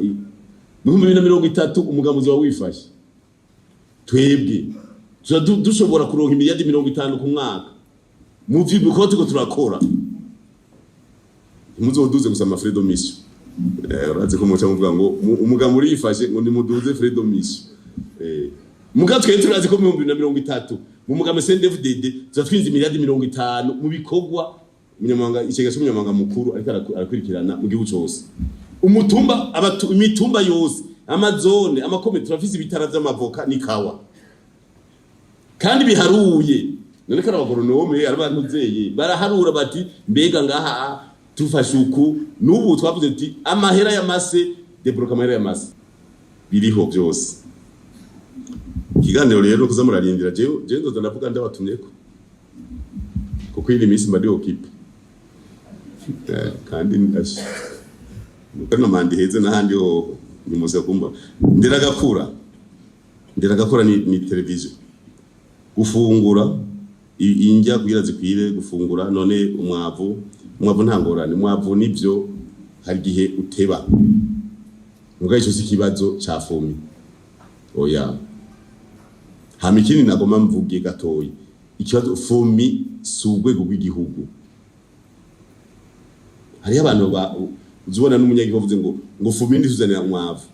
2030 umugambi uzoba wifashe. Twebwe tuza dushobora kuronka imiliyardi 50 ku mwaka mu bikorwa turiko turakora. Ntimuzoduze gusa ama frais de mission. Urazi ko muca muvuga ngo umugambi urifashe, ngo nimuduze frais de mission. Mugabo twebwe turazi ko mu 2030 mu mugambi CNDD-FDD tuza twinjiza imiliyardi 50 mu bikorwa umunyamabanga, ikigega c'umunyamabanga mukuru ariko arakurikirana mu gihugu cose, umutumba, imitumba yose, amazone, amakomite. Turafise ibitara vy'amavoka n'ikawa kandi biharuye. None ko abagoronome ari abantu zeye baraharura bati mbega ngaha tufashe uku. N'ubu twavuze tuti amahera y'amase, débloquer amahera y'amase, biriho byose. Ikiganiro rero kuza murarindira, jewe nzoza ndavuga ndabatumyeko, kuko iyi minsi mba ndi occupé. Kandi ndashe nuko no manda iheze n'ahandi hoho nimuze kumva. Nderagakura, Nderagakura ni televiziyo. Gufungura indya kugira zikwire gufungura. None umwavu nta ngorane, umwavu nivyo hari igihe uteba, mugabo ico si ikibazo ca FOMI, oya. Hama ikindi nagomba mvuge gatoyi, ikibazo FOMI si urwego rw'igihugu. Hariho abantu uzibona n'umunyagihugu avuze ngo FOMI ntituzanira umwavu.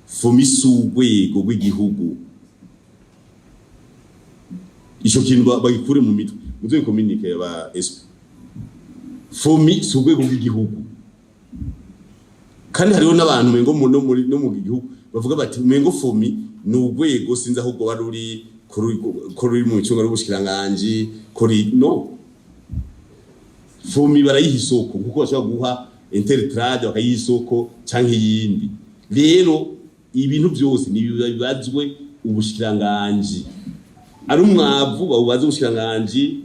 FOMI si urwego rw'igihugu. Ico kintu bagikure mu mitwe, muze communiquer ba SP. FOMI si urwego rw'igihugu. Kandi hariho n'abantu mengo mu no muri no mu gihugu bavuga bati mengo FOMI ni urwego, sinzi ahubwo wari uri ko ruri mu cyunga rw'ubushikiranganje kori no FOMI barayiha isoko kuko bashobora guha Intertrade, bakayiha isoko canke iyindi. Rero ibintu byose ni bibazwe ubushikiranganje, ari umwavu bawubaze ubushikiranganje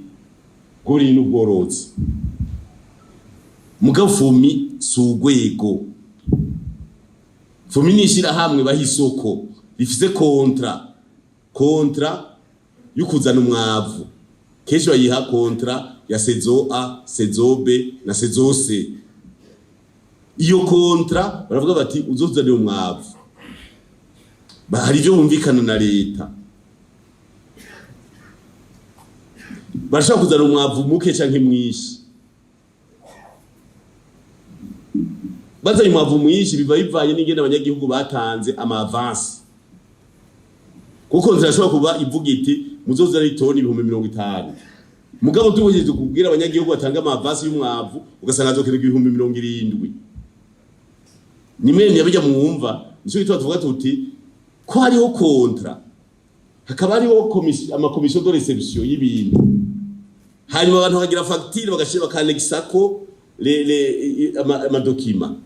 bw'uburimyi n'ubworozi. Mugabo FOMI si urwego. FOMI ni ishirahamwe baha isoko rifise contrat yo kuzana umwavu. Kenshi bayiha contrat ya saison A, saison B na saison C. Iyo contrat baravuga bati uzozanira umwavu. Hari ivyo bumvikana na leta, barashobora kuzana umwavu muke canke mwinshi. Bazanye umwavu mwinshi, biva bivanye n'ingene abanyagihugu batanze ama avance, kuko nzira ashobora kuba ivuga iti muzozana itoni 50,000, mugabo tubujeje kubwira abanyagihugu batanga ama avance y'umwavu, ugasanga azokenerwa 70,000. Nimwe ntiyabijya mwumva. Nico gituma tuvuga tuti ko hariho contrat. Hakaba hariho ama commission de réception y'ibintu, hanyuma abantu bakagira facture, bagashira bakanexako les ama documents.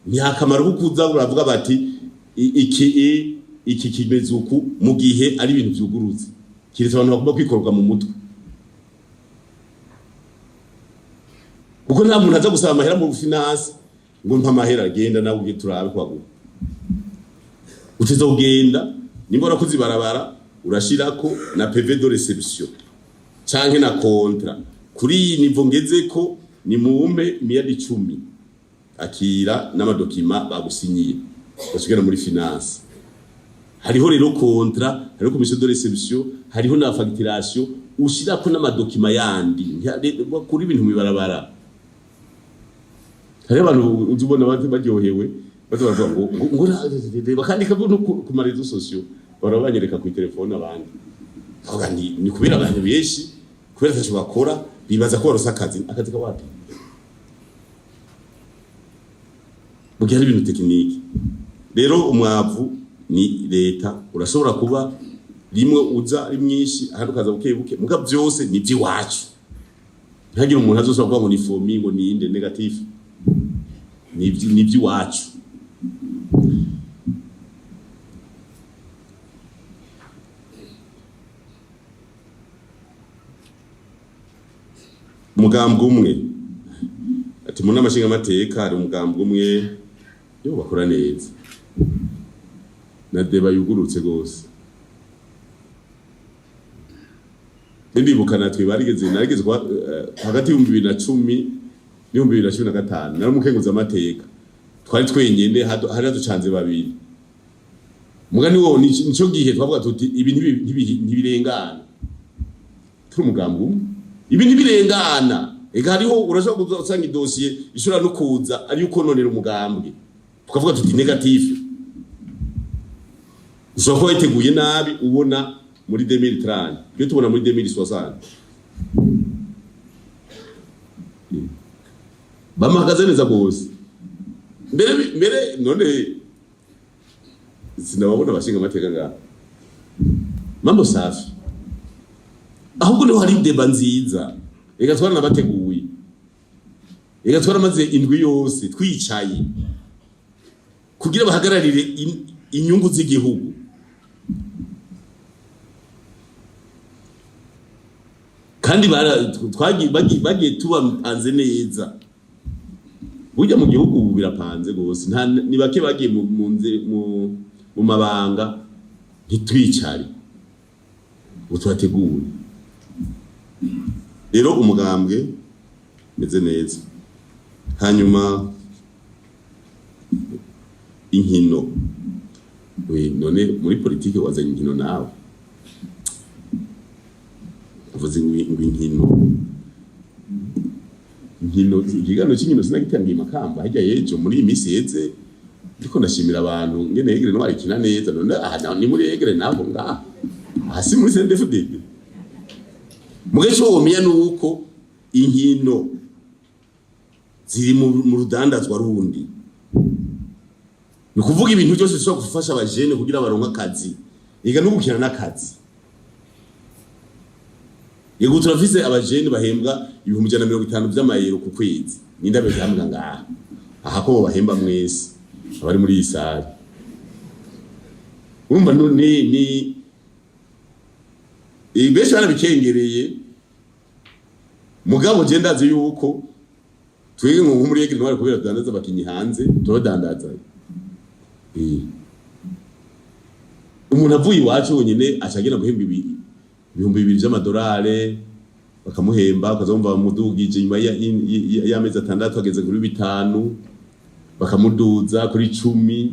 Ni akamaro ko kuza uravuga bati iki kimeze uku, mu gihe ari ibintu vyugurutse, kiretse abantu bagomba kwikoroka mu mutwe, kuko nta muntu aza gusaba amahera mu finance ngo mpa amahera. Genda nawe uge turabe kwaguha. Uteza kugenda, nimba warakoze ibarabara, urashirako na PV de réception canke na contrat. Kuri iyi niveau ngezeko, ni mumpe 10 miliyari, akira n'ama documents bagusinyiye, basubira muri finance. Hariho rero contrat, hariho commission de réception, hariho na facturation, ushirako n'ama documents yandi kuri ibintu mibarabara. Hariho abantu uzi ubona baryohewe, baza baravuga ngo bakandika no ku ma réseaux sociaux, barabanyereka ku telefone abandi. Avuga ni kubera abantu benshi, kubera ataco bakora, bibaza ko baronse akazi. Akazi kawapi mu gihe hari ibintu technique? Rero umwavu ni leta, urashobora kuba rimwe uza ari mwinshi, ahandi ukaza buke buke, muga byose ni iby'iwacu. Ntihagire umuntu azosubira kuvuga ngo ni FOMI, ngo ni inde négatif. Ni iby'iwacu. Umugambwe umwe, ati mu nama nshingamateka hari umugambwe umwe yo bakora neza na débat yugurutse gose. Ndibuka natwe barigeze, narigeze kuba hagati y'2010 n'2015, nari umukenguza amateka, twari twenyene, hari haducanze babiri. Mugani wo nico gihe twavuga tuti ibi ntibirengana, turi umugambi umwe, ibi ntibirengana. Ega hariho urashobora kuza usanga idosiye ishobora no kuza ari ukononera umugambwe, tukavuga tuti négatif. Ushobora kuba witeguye nabi, ubona muri 2030, iyo tubona muri 2060 bamuhagaze neza gose. Mbere none sinababona abashinga amateka ngaha? Mambo safi. Ahubwo niho hari débat nziza. Reka, twaranabateguye, reka, twaramaze indwi yose twicaye kugira bahagararire inyungu z'igihugu. Kandi bagiye tubapanze neza. Burya mu gihugu ubu birapanze gose, nta ni bake bagiye mu mabanga ntitwicare ngo tubategure. Rero umugambwe meze neza. Hanyuma inkino, we none muri politike wazanye inkino nawe, uvuze ngo inkino, inkino. Ikiganiro cy'inkino sinagitangiye Makamba hirya y'ejo. Muri iyi minsi yeze ndiko ndashimira abantu ngene Aigle Noir ikina neza. None aha naho ni muri Aigle, nabo ngaha aha si muri CNDD-FDD. Muga ico womenya nuko inkino ziri mu rudandazwa rundi, ni ukuvuga ibintu byose bishobora gufasha abajene kugira baronke akazi, ega no gukina n'akazi. Yego, turafise abajene bahembwa 150,000 vy'amayero ku kwezi. Ninde abihembwa ngaha aha ko bahemba mwese abari muri iyi salle? Urumva ni benshi barabikengereye. Mugabo je ndazi yuko twebwe nko muri Aigle Noir, kubera tudandaza abakinyi hanze, turabadandaza. Umuntu avuye iwacu wenyine acagenda guhemba 2000 vy'amadolari, bakamuhemba, ukaza wumva bamudugije nyuma y'amezi 6, ageze kuri 5, bakamuduza kuri 10,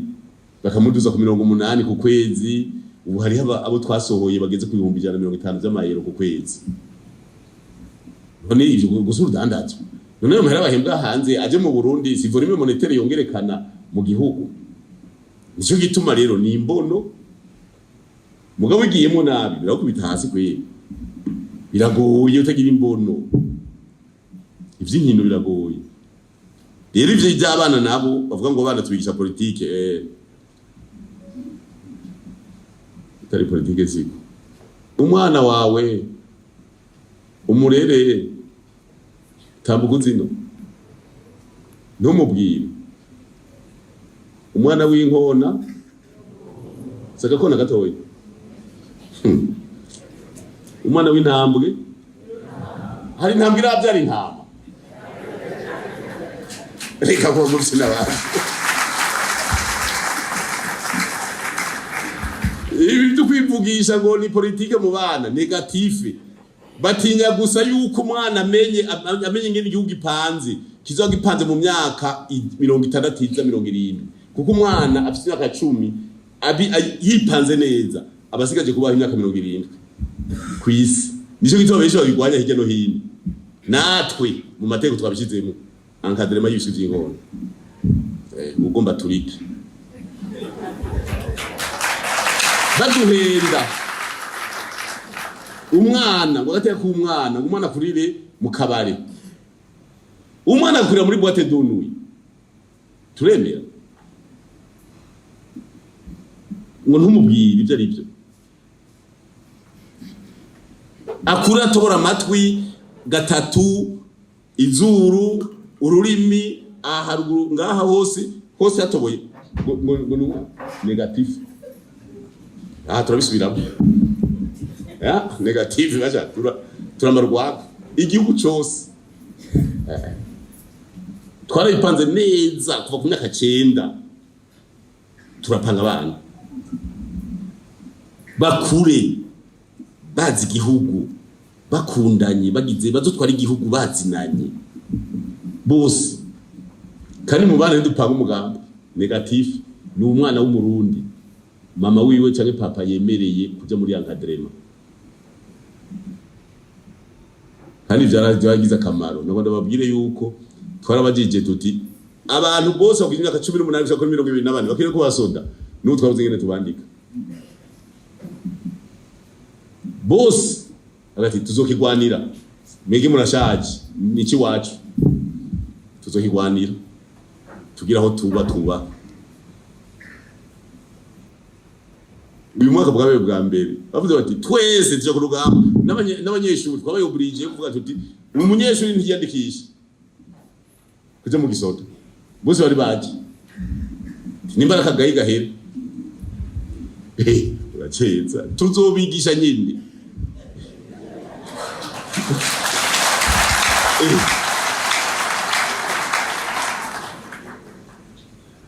bakamuduza ku 80 ku kwezi. Ubu hariho abo twasohoye bageze ku 150,000 vy'amayero ku kwezi. None ivyo gusa urudandazwa? None ayo mahera bahembwa hanze aje mu Burundi, si volume monétaire yongerekana mu gihugu? Nico gituma rero ni imbono, mugabo ugiyemo nabi birakubita hasi kweri. Biragoye utagira imbono, ivy'inkino biragoye. Rero ivyo by'abana nabo bavuga ngo abana tubigisha politike, itari politike siko. Umwana wawe umurere, tambuka uzino, ntumubwire. Umwana w'inkona si agakona gatoya. Umwana w'intambwe, hari intambwe irabyara intama? Reka kuba mufite n'abandi. Ibi byo kwivugisha ngo ni politike mu bana, négatif. Batinya gusa yuko umwana amenye ingene igihugu gipanze, kizoba gipanze mu myaka 60 iza, 70, kuko umwana afite imyaka 10 yipanze neza, abasigaje kubaho imyaka 70 kw'isi. Nico gituma benshi babigwanya hirya no hino. Natwe mu mategeko twabishizemo encadrement y'ibiswi vy'inkona. Ugomba turike baduhenda umwana ngo agateka k'umwana, ngo umwana akurire mu kabare, umwana akurira muri boîte de nuit. Turemera ngo ntumubwire ibyo ari byo, akura atobora amatwi gatatu, izuru, ururimi, aha haruguru ngaha hose hose yatoboye, ngo ni négatif. Aha turabisubiramo ya négatif, baja turamara urwaka igihugu cose. Twarabipanze neza kuva ku myaka 9, turapanga abana bakure bazi igihugu, bakundanye, bagize bazotwara igihugu bazinanye bose. Kandi mu bana ntidupanga umugambi, négatif. Ni umwana w'Umurundi mama wiwe canke papa yemereye kuja muri encadrement, kandi vyaragize akamaro. Nabo ndababwire yuko twarabajije tuti abantu bose bakuze imyaka 18 gushika kuri 24 bakwiye ko basoda. N'ubu twabuze ingene tubandika bose. Agati tuzokigwanira, mwege murashaje, niki wacu tuzokigwanira tugira aho tuba. Uyu mwaka bwabaye bwa mbere bavuze bati twese tuja ku rugamba. N'abanyeshuri twabaye obligé kuvuga tuti umunyeshuri ntiyandikisha kuja mu gisoda, bose bari baje, nimba ari akagayi gahere. Uraceza, tuzobigisha nyine.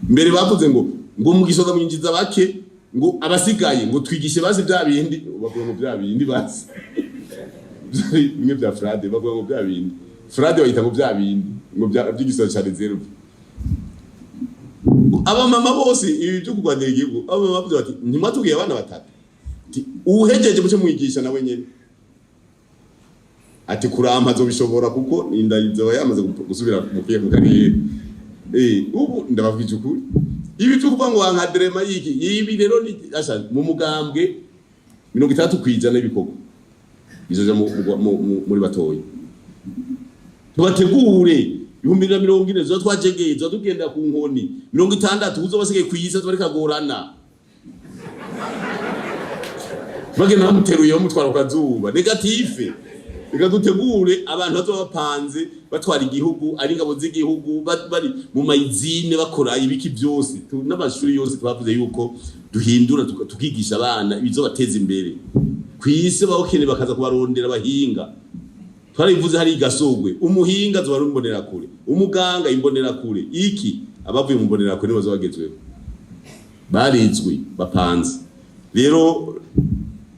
Mbere bavuze ngo mu gisoda mwinjiza bake, ngo abasigaye ngo twigishe basi bya bindi bavuga ngo bya bindi basi bimwe bya frade, bavuga ngo bya bindi frade bayita ngo bya bindi ngo bya by'igisoda ca réserve. Abamama bose, ibi byo kurwanira igihugu, abamama bavuze bati ntimwatubwiye abana batatu? Ati uhejeje muce mwigisha nawe nyene, ati kurampa azobishobora kuko inda izoba yamaze gusubira mu kiye mu karere. Ubu ndababwije ukuri, ibi byo kuvuga ngo encadrement yiki, ibi rero ni asa mu mugambwe 60% y'ibikorwa bizoja muri batoyi. Tubategure 2040 zo twajegeye, zo tugenda ku nkoni 60, uzo basigaye kw'isi tubareka kagorana, bagenda bamuteruye bamutwara ku kazuba, négatif. Reka dutegure abantu bazoba bapanze batwara igihugu, ari ingabo z'igihugu, bari mu mayizine bakora ibiki byose. N'amashuri yose twavuze yuko duhindura, tukigisha abana ibizobateza imbere kw'isi, bawukeneye bakaza kubarondera abahinga. Twarabivuze hari igasogwe, umuhinga azoba ari imbonerakure, umuganga imbonerakure, iki abavuye mu mbonerakure nibo bazoba bagezweho, barizwi, bapanze. Rero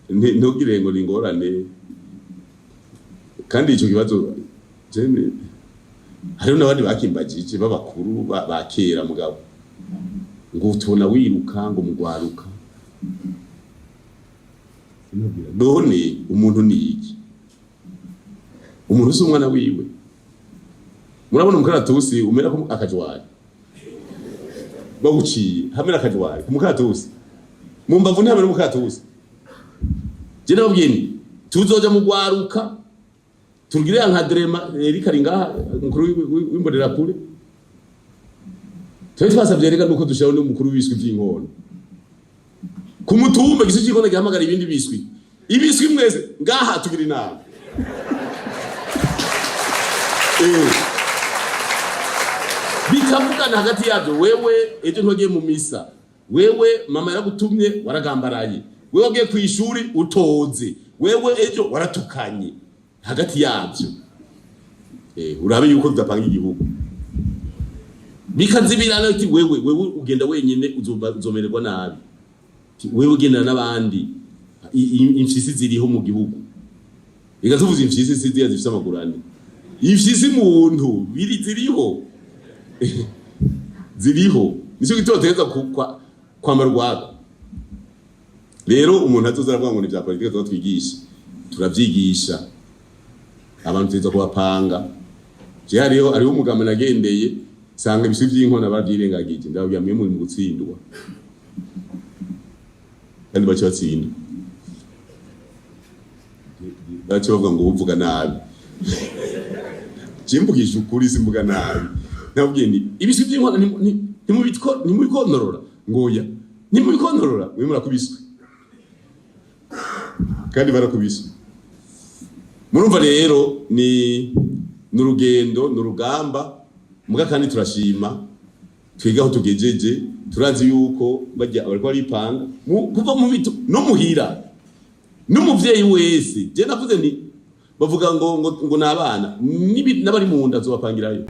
ntugire ngo ni ingorane. Kandi ico kibazo jene hariho n'abandi bakimbajije b'abakuru ba kera, mugabo ngo tubona wiruka ngo mugwaruka. None umuntu ni iki? Umuntu si umwana wiwe? Murabona umukaratusi umera ko akajwari bawuciye, hamwe n'akajwari ku mukaratusi mu mbavu, ntihamera umukaratusi. Je nababwiye nti tuzoja mu gwaruka tugire encadrement. Eric ari ngaha, umukuru w'imbonerakure. Twari twasavye reka nuko dushiraho n'umukuru w'ibiswi vy'inkono ku mutumba, igisi c'inkono gihamagara ibindi biswi. Ibiswi mwese ngaha tugira inama. Bikavugana hagati yabyo: wewe ejo ntiwagiye mu misa, wewe mama yaragutumye waragambaraye, wewe wagiye ku ishuri utoze, wewe ejo waratukanye hagati yabyo. Urabe yuko tudapanga igihugu bikazibirana, ati wewe ugenda wenyine uzomererwa nabi. Ati, wewe ugendana n'abandi. Imfyisi ziriho mu gihugu. Reka tuvuze imfyisi si ziriya zifise amaguru ane, imfyisi muntu biri ziriho, ziriho. Nicyo gituma tutegerezwa kwambara urwaga. Rero umuntu azoza aravuga ngo ni vya politike tuba twigisha, turavyigisha abantu, tuza kubapanga. Je hariho umugambi nagendeye sanga ibiswi vy'inkona bavyirengagije, ndababwira: mwe muri mu gutsindwa. Kandi bace batsinda, bace bavuga ngo uvuga nabi. Je mvugishije ukuri, simvuga nabi. Nababwiye nti ibiswi vy'inkona ntimubikontorora, ngoya ntimubikontorora, mwe murakubiswe. Kandi barakubiswe. Murumva rero ni n'urugendo, n'urugamba muga, kandi turashima twiga aho tugejeje. Turazi yuko bajya bariko baripanga kuva mu bito no muhira n'umuvyeyi wese. Je navuze nti bavuga ngo n'abana n'abari mu nda zobapangirayo.